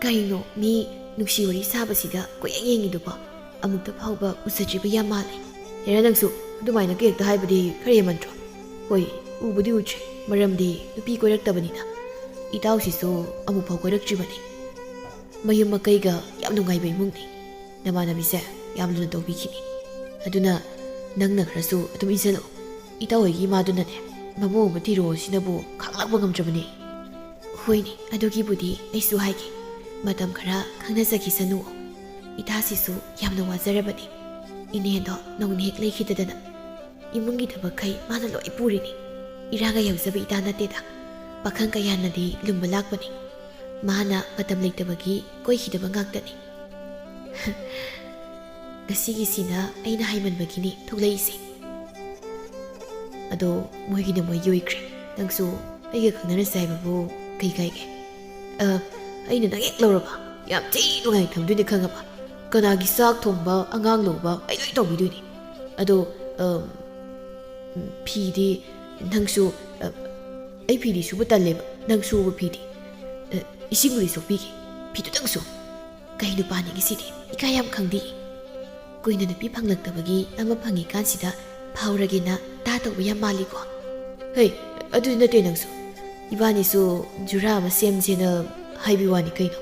ꯀꯩꯅꯣ, ꯃꯤ ꯅꯨꯡꯁꯤ ꯋꯥꯔꯤ ꯁꯥꯕꯁꯤꯗ ꯀꯣꯏꯌꯦꯡ ꯌꯦꯡꯉꯤꯗꯨꯕꯣ? ꯑꯃꯨꯛꯇ ꯐꯥꯎꯕ ꯎꯖꯗ꯭ꯔꯤꯕ ꯌꯥꯝ ꯃꯥꯜꯂꯦ꯫" "ꯍꯦꯔꯥ, ꯅꯪꯁꯨ ꯑꯗꯨꯃꯥꯏꯅ ꯀꯌꯦꯛꯇ ꯍꯥꯏꯕꯗꯤ ꯈꯔ ꯍꯦꯟꯃꯟꯗ꯭ꯔꯣ?" "ꯍꯣꯏ, ꯎꯕꯨꯗꯤ ꯎꯗ꯭ꯔꯤ, ꯃꯔꯝꯗꯤ ꯅꯨꯄꯤ ꯀꯣꯏꯔꯛꯇꯕꯅꯤꯅ꯫ ꯏꯇꯥꯎꯁꯤꯁꯨ ꯑꯃꯨꯛꯐꯥꯎ ꯀꯣꯏꯔꯛꯇ꯭ꯔꯤꯕꯅꯤ꯫ ꯃꯌꯨꯝ ꯃꯀꯩꯒ ꯌꯥꯝ ꯅꯨꯡꯉꯥꯏꯕ ꯏꯃꯨꯡꯅꯤ꯫ ꯅꯃꯥꯟꯅꯕꯤꯁꯦ ꯌꯥꯝ ꯂꯨꯅ ꯇꯧꯕꯤꯈꯤꯅꯤ꯫ ꯑꯗꯨꯅ ꯅꯪꯅ ꯈꯔꯁꯨ ꯑꯗꯨꯝ ꯏꯟꯁꯤꯜꯂꯛꯎ꯫ ꯏꯇꯥꯎ ꯍꯣꯏꯒꯤ ꯏꯃꯥꯗꯨꯅꯅꯦ, ꯃꯃꯧ ꯑꯃ ꯊꯤꯔꯣ ꯁꯤꯅꯕꯨ ꯈꯥꯡꯂꯥꯛꯄ ꯉꯝꯗ꯭ꯔꯕꯅꯦ꯫ ꯍꯣꯏꯅꯦ, ꯑꯗꯨꯒꯤꯕꯨꯗꯤ ꯑꯩꯁꯨ ꯍꯥꯏꯒꯦ꯫ ꯃꯇꯝ ꯈꯔ ꯈꯪꯅꯖꯈꯤꯁꯅꯨ꯫ ꯏꯇꯥꯁꯤꯁꯨ ꯌꯥꯝꯅ ꯋꯥꯖꯔꯕꯅꯤ꯫ ꯏꯅꯦꯗꯣ ꯅꯧꯅ ꯍꯦꯛ ꯂꯩꯈꯤꯗꯗꯅ꯫ ꯏꯃꯨꯡꯒꯤ ꯊꯕꯛꯈꯩ ꯃꯥꯅ ꯂꯣꯏ ꯄꯨꯔꯤꯅꯤ꯫ ꯏꯔꯥꯡꯒ ꯌꯥꯎꯖꯕ ꯏꯇꯥ ꯅꯠꯇꯦꯗ꯫ ꯄꯥꯈꯪ ꯀꯌꯥꯅꯗꯤ ꯂꯨꯝꯕ ꯂꯥꯛꯄꯅꯤ꯫ ꯃꯥꯅ ꯃꯇꯝ ꯂꯩꯇꯕꯒꯤ ꯀꯣꯏꯈꯤꯗꯕ ꯉꯥꯛꯇꯅꯤ꯫ ꯉꯁꯤꯒꯤꯁꯤꯅ ꯑꯩꯅ ꯍꯥꯏꯃꯟꯕꯒꯤꯅꯤ ꯊꯣꯛꯂꯛꯏꯁꯦ꯫ ꯑꯗꯣ ꯃꯣꯏꯒꯤꯅ ꯃꯣꯏꯒꯤ ꯑꯣꯏꯈ꯭ꯔꯦ꯫ ꯅꯪꯁꯨ ꯑꯩꯒ ꯈꯪꯅꯔꯁꯦ ꯍꯥꯏꯕꯕꯨ ꯀꯩ ꯀꯥꯏꯒꯦ? ꯑ, ꯑꯩꯅ ꯅꯪ ꯍꯦꯛ ꯂꯧꯔꯕ, ꯌꯥꯝ ꯊꯤ ꯅꯨꯡꯉꯥꯏ ꯊꯝꯗꯣꯏꯅꯤ ꯈꯪꯉꯕ? ꯀꯅꯥꯒꯤ ꯆꯥꯛ ꯊꯣꯡꯕ, ꯑꯉꯥꯡ ꯂꯧꯕ, ꯑꯩ ꯂꯣꯏ ꯇꯧꯕꯤꯗꯣꯏꯅꯤ꯫ ꯑꯗꯣ, ꯑ, ꯐꯤꯗꯤ ꯅꯪꯁꯨ, ꯑ, ꯑꯩ ꯐꯤꯗꯤ ꯁꯨꯕ ꯇꯜꯂꯦꯕ, ꯅꯪ ꯁꯨꯕ ꯐꯤꯗꯤ꯫ ꯑ, ꯏꯁꯤꯡꯕꯨꯗꯤ ꯁꯣꯛꯄꯤꯒꯦ, ꯐꯤꯗꯨꯇꯪ ꯁꯨ꯫ ꯀꯩ ꯅꯨꯄꯥꯅꯤ ꯉꯁꯤꯗꯤ ꯏꯀꯥꯏ ꯌꯥꯝ ꯈꯪꯗꯦ꯫ ꯀꯨꯏꯅ ꯅꯨꯄꯤ ꯐꯪꯂꯛꯇꯕꯒꯤ ꯑꯃ ꯐꯪꯉꯤꯀꯥꯟꯁꯤꯗ ꯐꯥꯎꯔꯒꯦꯅ ꯇꯥ ꯇꯧꯕ ꯌꯥꯝ ꯃꯥꯜꯂꯤꯀꯣ꯫ ꯍꯩ, ꯑꯗꯨꯗꯤ ꯅꯠꯇꯦ ꯅꯪꯁꯨ꯫ ꯏꯕꯥꯅꯤꯁꯨ ꯖꯨꯔꯥ ꯑꯃ ꯁꯦꯝꯁꯦꯅ ꯍꯥꯏꯕꯤ ꯋꯥꯅꯤ ꯀꯩꯅꯣ꯫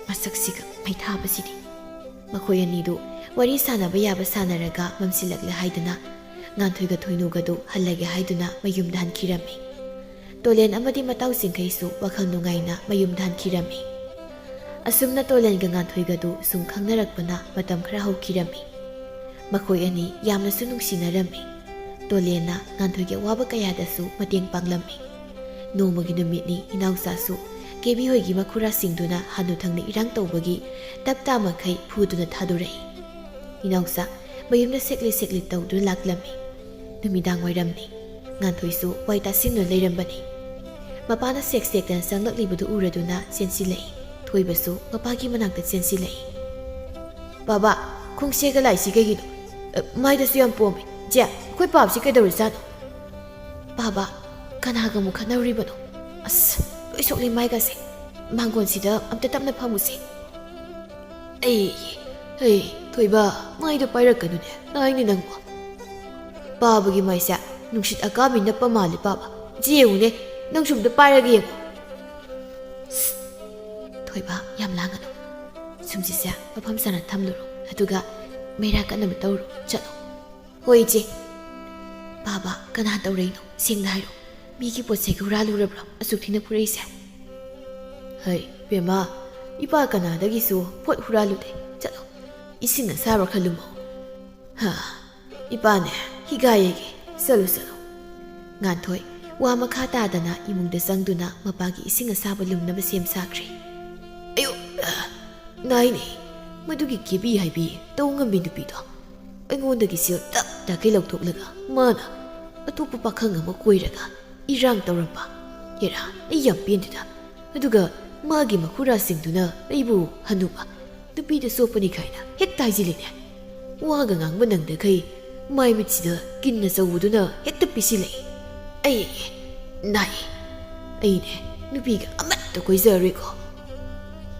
ꯃꯁꯛꯁꯤꯒ ꯃꯩꯊꯥꯕꯁꯤꯗꯤ꯫ ꯃꯈꯣꯏ ꯑꯅꯤꯗꯨ ꯋꯥꯔꯤ ꯁꯥꯟꯅꯕ ꯌꯥꯕ ꯁꯥꯟꯅꯔꯒ ꯃꯝꯁꯤꯜꯂꯛꯂꯦ ꯍꯥꯏꯗꯨꯅ ꯉꯥꯟꯊꯣꯏꯒ ꯊꯣꯏꯅꯨꯒꯗꯨ ꯍꯜꯂꯒꯦ ꯍꯥꯏꯗꯨꯅ ꯃꯌꯨꯝꯗ ꯍꯟꯈꯤꯔꯝꯃꯤ꯫ ꯇꯣꯂꯦꯟ ꯑꯃꯗꯤ ꯃꯇꯥꯎꯁꯤꯡꯈꯩꯁꯨ ꯋꯥꯈꯜ ꯅꯨꯡꯉꯥꯏꯅ ꯃꯌꯨꯝꯗ ꯍꯟꯈꯤꯔꯝꯃꯤ꯫ ꯑꯁꯨꯝꯅ ꯇꯣꯂꯦꯟꯒ ꯉꯥꯟꯊꯣꯏꯒꯗꯨ ꯁꯨꯝ ꯈꯪꯅꯔꯛꯄꯅ ꯃꯇꯝ ꯈꯔ ꯍꯧꯈꯤꯔꯝꯃꯤ꯫ ꯃꯈꯣꯏ ꯑꯅꯤ ꯌꯥꯝꯅꯁꯨ ꯅꯨꯡꯁꯤꯅꯔꯝꯃꯤ꯫ ꯇꯣꯂꯦꯟꯅ ꯉꯥꯟꯊꯣꯏꯒꯤ ꯑꯋꯥꯕ ꯀꯌꯥꯗꯁꯨ ꯃꯇꯦꯡ ꯄꯥꯡꯂꯝꯃꯤ꯫ ꯅꯣꯡꯃꯒꯤ ꯅꯨꯃꯤꯠꯅꯤ ꯏꯅꯥꯎꯆꯥꯁꯨ ꯀꯦꯕꯤ ꯍꯣꯏꯒꯤ ꯃꯈꯨꯔꯥꯁꯤꯡꯗꯨꯅ ꯍꯥꯟꯅꯨꯊꯪꯅ ꯏꯔꯥꯡ ꯇꯧꯕꯒꯤ ꯇꯞꯇꯥ ꯃꯈꯩ ꯐꯨꯗꯨꯅ ꯊꯥꯗꯣꯔꯛꯏ꯫ ꯏꯅꯥꯎꯆꯥ ꯃꯌꯨꯝꯗ ꯁꯦꯛꯂꯤ ꯁꯦꯛꯂꯤ ꯇꯧꯗꯨꯅ ꯂꯥꯛꯂꯝꯃꯤ꯫ ꯅꯨꯃꯤꯗꯥꯡ ꯋꯥꯏꯔꯝꯅꯤ꯫ ꯉꯥꯟꯊꯣꯏꯁꯨ ꯋꯥꯏ ꯇꯥꯁꯤꯟꯗꯨꯅ ꯂꯩꯔꯝꯕꯅꯤ꯫ ꯃꯄꯥꯅ ꯁꯦꯛ ꯁꯦꯛꯇꯅ ꯆꯪꯂꯛꯂꯤꯕꯗꯨ ꯎꯔꯗꯨꯅ ꯆꯦꯟꯁꯤꯜꯂꯛꯏ꯫ ꯊꯣꯏꯕꯁꯨ ꯃꯄꯥꯒꯤ ꯃꯅꯥꯛꯇ ꯆꯦꯟꯁꯤꯜꯂꯛꯏ꯫ "ꯕꯥꯕꯥ, ꯈꯣꯡꯁꯦꯒ ꯂꯥꯛꯏꯁꯤ ꯀꯩꯒꯤꯅꯣ? ꯑ, ꯃꯥꯏꯗꯁꯨ ꯌꯥꯝ ꯄꯣꯝꯃꯤ꯫ ꯆꯦ, ꯑꯩꯈꯣꯏ ꯄꯥꯕꯁꯤ ꯀꯩꯗꯧꯔꯖꯥꯠꯅꯣ?" "ꯕꯥꯕꯥ, ꯀꯅꯥꯒ ꯑꯃꯨꯛ ꯈꯠꯅꯔꯨꯔꯤꯕꯅꯣ? ꯑꯁ, ꯂꯣꯏ ꯁꯣꯛꯂꯦ ꯃꯥꯏꯒꯁꯦ꯫ ꯃꯥꯡꯒꯣꯟꯁꯤꯗ ꯑꯝꯇ ꯇꯞꯅ ꯐꯝꯃꯨꯁꯦ꯫" "ꯑꯩ, ꯑꯩ, ꯊꯣꯏꯕ, ꯃꯥꯏꯗꯣ ꯄꯥꯏꯔꯛꯀꯅꯨꯅꯦ, ꯅꯥꯏꯅꯦ ꯅꯪꯕꯣ꯫ ꯄꯥꯕꯒꯤ ꯃꯥꯏꯁꯦ ꯅꯨꯡꯁꯤꯠ ꯑꯀꯥꯕꯤ ꯅꯞꯄ ꯃꯥꯜꯂꯦ ꯄꯥꯕ꯫ ꯁꯤ ꯌꯦꯡꯉꯨꯅꯦ, ꯅꯪꯁꯨ ꯑꯝꯇ ꯄꯥꯏꯔꯒ ꯌꯦꯡꯉꯣ꯫" ꯑꯣꯏꯕ ꯌꯥꯝ ꯂꯥꯡꯒꯅꯨ꯫ ꯁꯨꯝꯁꯤꯠꯁꯦ ꯃꯐꯝ ꯆꯥꯅ ꯊꯝꯂꯨꯔꯣ, ꯑꯗꯨꯒ ꯃꯩꯔꯥ ꯀꯠꯅꯕ ꯇꯧꯔꯣ꯫ ꯆꯠꯂꯣ꯫ ꯍꯣꯏ, ꯏꯆꯦ꯫ ꯄꯥꯕ, ꯀꯅꯥ ꯇꯧꯔꯛꯏꯅꯣ? ꯁꯦꯡꯅ ꯍꯥꯏꯔꯣ꯫ ꯃꯤꯒꯤ ꯄꯣꯠ ꯆꯩꯒ ꯍꯨꯔꯥꯜꯂꯨꯔꯕ꯭ꯔꯣ ꯑꯁꯨꯛ ꯊꯦꯡꯅ ꯐꯨꯔꯛꯏꯁꯦ? ꯍꯩ, ꯕꯦꯝꯃ, ꯏꯄꯥ ꯀꯅꯥꯗꯒꯤꯁꯨ ꯄꯣꯠ ꯍꯨꯔꯥꯜꯂꯨꯗꯦ꯫ ꯆꯠꯂꯣ, ꯏꯁꯤꯡ ꯑꯁꯥꯕ ꯈꯔ ꯂꯨꯝꯃꯣ꯫ ꯍꯥ, ꯏꯄꯥꯅꯦ, ꯍꯤꯒꯥ ꯌꯩꯒꯦ꯫ ꯆꯠꯂꯣ, ꯆꯠꯂꯣ꯫ ꯉꯥꯟꯊꯣꯏ ꯋꯥ ꯃꯈꯥ ꯇꯥꯗꯅ ꯏꯃꯨꯡꯗ ꯆꯪꯗꯨꯅ ꯃꯄꯥꯒꯤ ꯏꯁꯤꯡ ꯑꯁꯥꯕ ꯂꯨꯝꯅꯕ ꯁꯦꯝ ꯁꯥꯈ꯭ꯔꯦ꯫ ꯑꯌꯣ! ꯅꯥꯏꯅꯦ, ꯃꯗꯨꯒꯤ ꯀꯦꯕꯤ ꯍꯥꯏꯕꯤ ꯇꯧ ꯉꯝꯕꯤ ꯅꯨꯄꯤꯗꯣ꯫ ꯑꯩꯉꯣꯟꯗꯒꯤ ꯁꯦꯜ ꯇꯞ ꯇꯈꯩ ꯂꯧꯊꯣꯛꯂꯒ ꯃꯥꯅ ꯑꯇꯣꯞꯄ ꯄꯥꯈꯪ ꯑꯃ ꯀꯣꯏꯔꯒ ꯏꯔꯥꯡ ꯇꯧꯔꯝꯕ꯫ ꯍꯦꯔꯥ, ꯑꯩ ꯌꯥꯝ ꯄꯦꯟꯗꯦꯗ꯫ ꯑꯗꯨꯒ ꯃꯥꯒꯤ ꯃꯈꯨꯔꯥꯁꯤꯡꯗꯨꯅ ꯑꯩꯕꯨ ꯍꯅꯨꯕ, ꯅꯨꯄꯤꯗ ꯆꯣꯞꯄꯅꯤ ꯀꯥꯏꯅ ꯍꯦꯛꯇ ꯍꯥꯏꯖꯤꯜꯂꯤꯅꯦ꯫ ꯋꯥꯒ ꯉꯥꯡꯕ ꯅꯪꯗꯈꯩ ꯃꯥꯏ ꯃꯤꯠꯁꯤꯗ ꯀꯤꯟ ꯑꯆꯧꯕꯗꯨꯅ ꯍꯦꯛꯇ ꯄꯤꯁꯤꯜꯂꯛꯏ꯫ ꯑꯩ, ꯅꯥꯏ꯫ ꯑꯩꯅꯦ, ꯅꯨꯄꯤꯒ ꯑꯃꯠꯇ ꯀꯣꯏꯖꯔꯔꯣꯏꯀꯣ꯫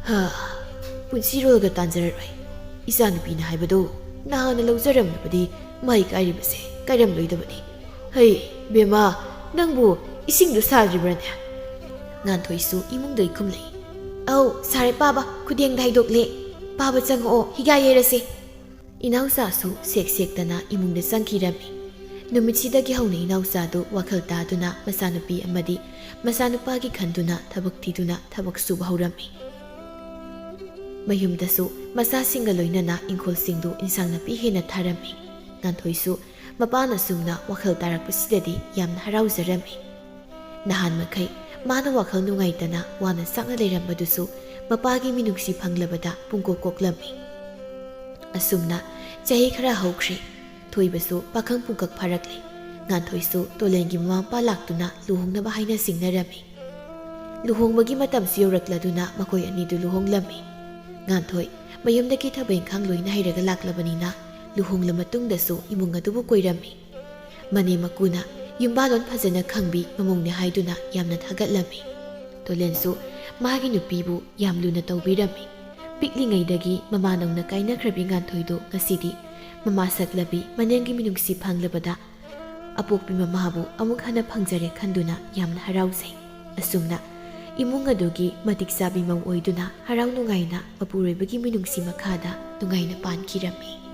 ꯍꯥ, ꯄꯨꯟꯁꯤꯔꯣꯜꯒ ꯇꯥꯟꯖꯔꯔꯣꯏ꯫ ꯏꯆꯥꯅꯨꯄꯤꯅ ꯍꯥꯏꯕꯗꯣ ꯅꯍꯥꯟꯅ ꯂꯧꯖꯔꯝꯂꯕꯗꯤ ꯃꯥꯏ ꯀꯥꯏꯔꯤꯕꯁꯦ ꯀꯥꯏꯔꯝꯂꯣꯏꯗꯕꯅꯤ꯫ ꯍꯩ, ꯕꯦꯝꯃ, ꯅꯪꯕꯨ ꯏꯁꯤꯡꯗꯨ ꯁꯥꯗ꯭ꯔꯤꯕ꯭ꯔꯅꯦ? ꯉꯥꯟꯊꯣꯏꯁꯨ ꯏꯃꯨꯡꯗ ꯏꯈꯨꯝꯂꯛꯏ꯫ ꯑꯧ, ꯁꯥꯔꯦ ꯄꯥꯕ, ꯈꯨꯗꯦꯡꯗ ꯍꯩꯗꯣꯛꯂꯦ꯫ ꯄꯥꯕ ꯆꯪꯉꯛꯑꯣ, ꯍꯤꯒꯥ ꯌꯩꯔꯁꯦ꯫ ꯏꯅꯥꯎꯆꯥꯁꯨ ꯁꯦꯛ ꯁꯦꯛꯇꯅ ꯏꯃꯨꯡꯗ ꯆꯪꯈꯤꯔꯝꯃꯤ꯫ ꯅꯨꯃꯤꯠꯁꯤꯗꯒꯤ ꯍꯧꯅ ꯏꯅꯥꯎꯆꯥꯗꯨ ꯋꯥꯈꯜ ꯇꯥꯗꯨꯅ ꯃꯆꯥꯅꯨꯄꯤ ꯑꯃꯗꯤ ꯃꯆꯥꯅꯨꯄꯥꯒꯤ ꯈꯟꯗꯨꯅ ꯊꯕꯛ ꯊꯤꯗꯨꯅ ꯊꯕꯛ ꯁꯨꯕ ꯍꯧꯔꯝꯃꯤ꯫ ꯃꯌꯨꯝꯗꯁꯨ ꯃꯆꯥꯁꯤꯡꯒ ꯂꯣꯏꯅꯅ ꯏꯪꯈꯣꯜꯁꯤꯡꯗꯨ ꯏꯟꯁꯥꯡ ꯅꯥꯄꯤ ꯍꯦꯟꯅ ꯊꯥꯔꯝꯃꯤ꯫ ꯉꯥꯟꯊꯣꯏꯁꯨ ꯃꯄꯥꯅ ꯁꯨꯝꯅ ꯋꯥꯈꯜ ꯇꯥꯔꯛꯄꯁꯤꯗꯗꯤ ꯌꯥꯝꯅ ꯍꯔꯥꯎꯖꯔꯝꯃꯤ꯫ ꯅꯍꯥꯟ ꯃꯈꯩ ꯃꯥꯅ ꯋꯥꯈꯜ ꯅꯨꯡꯉꯥꯏꯇꯅ ꯋꯥꯅ ꯆꯥꯛꯅ ꯂꯩꯔꯝꯕꯗꯨꯁꯨ ꯃꯄꯥꯒꯤ ꯃꯤꯅꯨꯡꯁꯤ ꯐꯪꯂꯕꯗ ꯄꯨꯡꯀꯣꯛ ꯀꯣꯛꯂꯝꯃꯤ꯫ ꯑꯁꯨꯝꯅ ꯆꯍꯤ ꯈꯔ ꯍꯧꯈ꯭ꯔꯦ꯫ ꯊꯣꯏꯕꯁꯨ ꯄꯥꯈꯪ ꯄꯨꯡꯀꯛ ꯐꯥꯔꯛꯂꯦ꯫ ꯉꯥꯟꯊꯣꯏꯁꯨ ꯇꯣꯂꯦꯟꯒꯤ ꯃꯃꯥ ꯃꯄꯥ ꯂꯥꯛꯇꯨꯅ ꯂꯨꯍꯣꯡꯅꯕ ꯍꯥꯏꯅ ꯁꯤꯡꯅꯔꯝꯃꯤ꯫ ꯂꯨꯍꯣꯡꯕꯒꯤ ꯃꯇꯝꯁꯨ ꯌꯧꯔꯛꯂꯗꯨꯅ ꯃꯈꯣꯏ ꯑꯅꯤꯗꯨ ꯂꯨꯍꯣꯡꯂꯝꯃꯤ꯫ ꯉꯥꯟꯊꯣꯏ ꯃꯌꯨꯝꯗꯒꯤ ꯊꯕꯛ ꯏꯪꯈꯥꯡ ꯂꯣꯏꯅ ꯍꯩꯔꯒ ꯂꯥꯛꯂꯕꯅꯤꯅ ꯂꯨꯍꯣꯡꯂ ꯃꯇꯨꯡꯗꯁꯨ ꯏꯃꯨꯡ ꯑꯗꯨꯕꯨ ꯀꯣꯏꯔꯝꯃꯤ꯫ ꯃꯅꯦꯝ ꯃꯀꯨꯅ ꯌꯨꯝꯕꯥꯂꯣꯟ ꯐꯖꯅ ꯈꯪꯕꯤ ꯃꯃꯧꯅꯦ ꯍꯥꯏꯗꯨꯅ ꯌꯥꯝꯅ ꯊꯥꯒꯠꯂꯝꯃꯤ꯫ ꯇꯣꯂꯦꯟꯁꯨ ꯃꯥꯒꯤ ꯅꯨꯄꯤꯕꯨ ꯌꯥꯝ ꯂꯨꯅ ꯇꯧꯕꯤꯔꯝꯃꯤ꯫ ꯄꯤꯛꯂꯤꯉꯩꯗꯒꯤ ꯃꯃꯥ ꯅꯧꯅ ꯀꯥꯏꯅꯈ꯭ꯔꯕꯤ ꯉꯥꯟꯊꯣꯏꯗꯨ ꯉꯁꯤꯗꯤ ꯃꯃꯥ ꯁꯛꯂꯕꯤ ꯃꯅꯦꯝꯒꯤ ꯃꯤꯅꯨꯡꯁꯤ ꯐꯪꯂꯕꯗ ꯑꯄꯣꯛꯄꯤ ꯃꯃꯥꯕꯨ ꯑꯃꯨꯛ ꯍꯟꯅ ꯐꯪꯖꯔꯦ ꯈꯟꯗꯨꯅ ꯌꯥꯝꯅ ꯍꯔꯥꯎꯖꯩ꯫ ꯑꯁꯨꯝꯅ ꯏꯃꯨꯡ ꯑꯗꯨꯒꯤ ꯃꯇꯤꯛ ꯆꯥꯕꯤ ꯃꯧ ꯑꯣꯏꯗꯨꯅ ꯍꯔꯥꯎ ꯅꯨꯡꯉꯥꯏꯅ ꯃꯄꯨꯔꯣꯏꯕꯒꯤ ꯃꯤꯅꯨꯡꯁꯤ ꯃꯈꯥꯗ ꯅꯨꯡꯉꯥꯏꯅ ꯄꯥꯟꯈꯤꯔꯝꯃꯤ꯫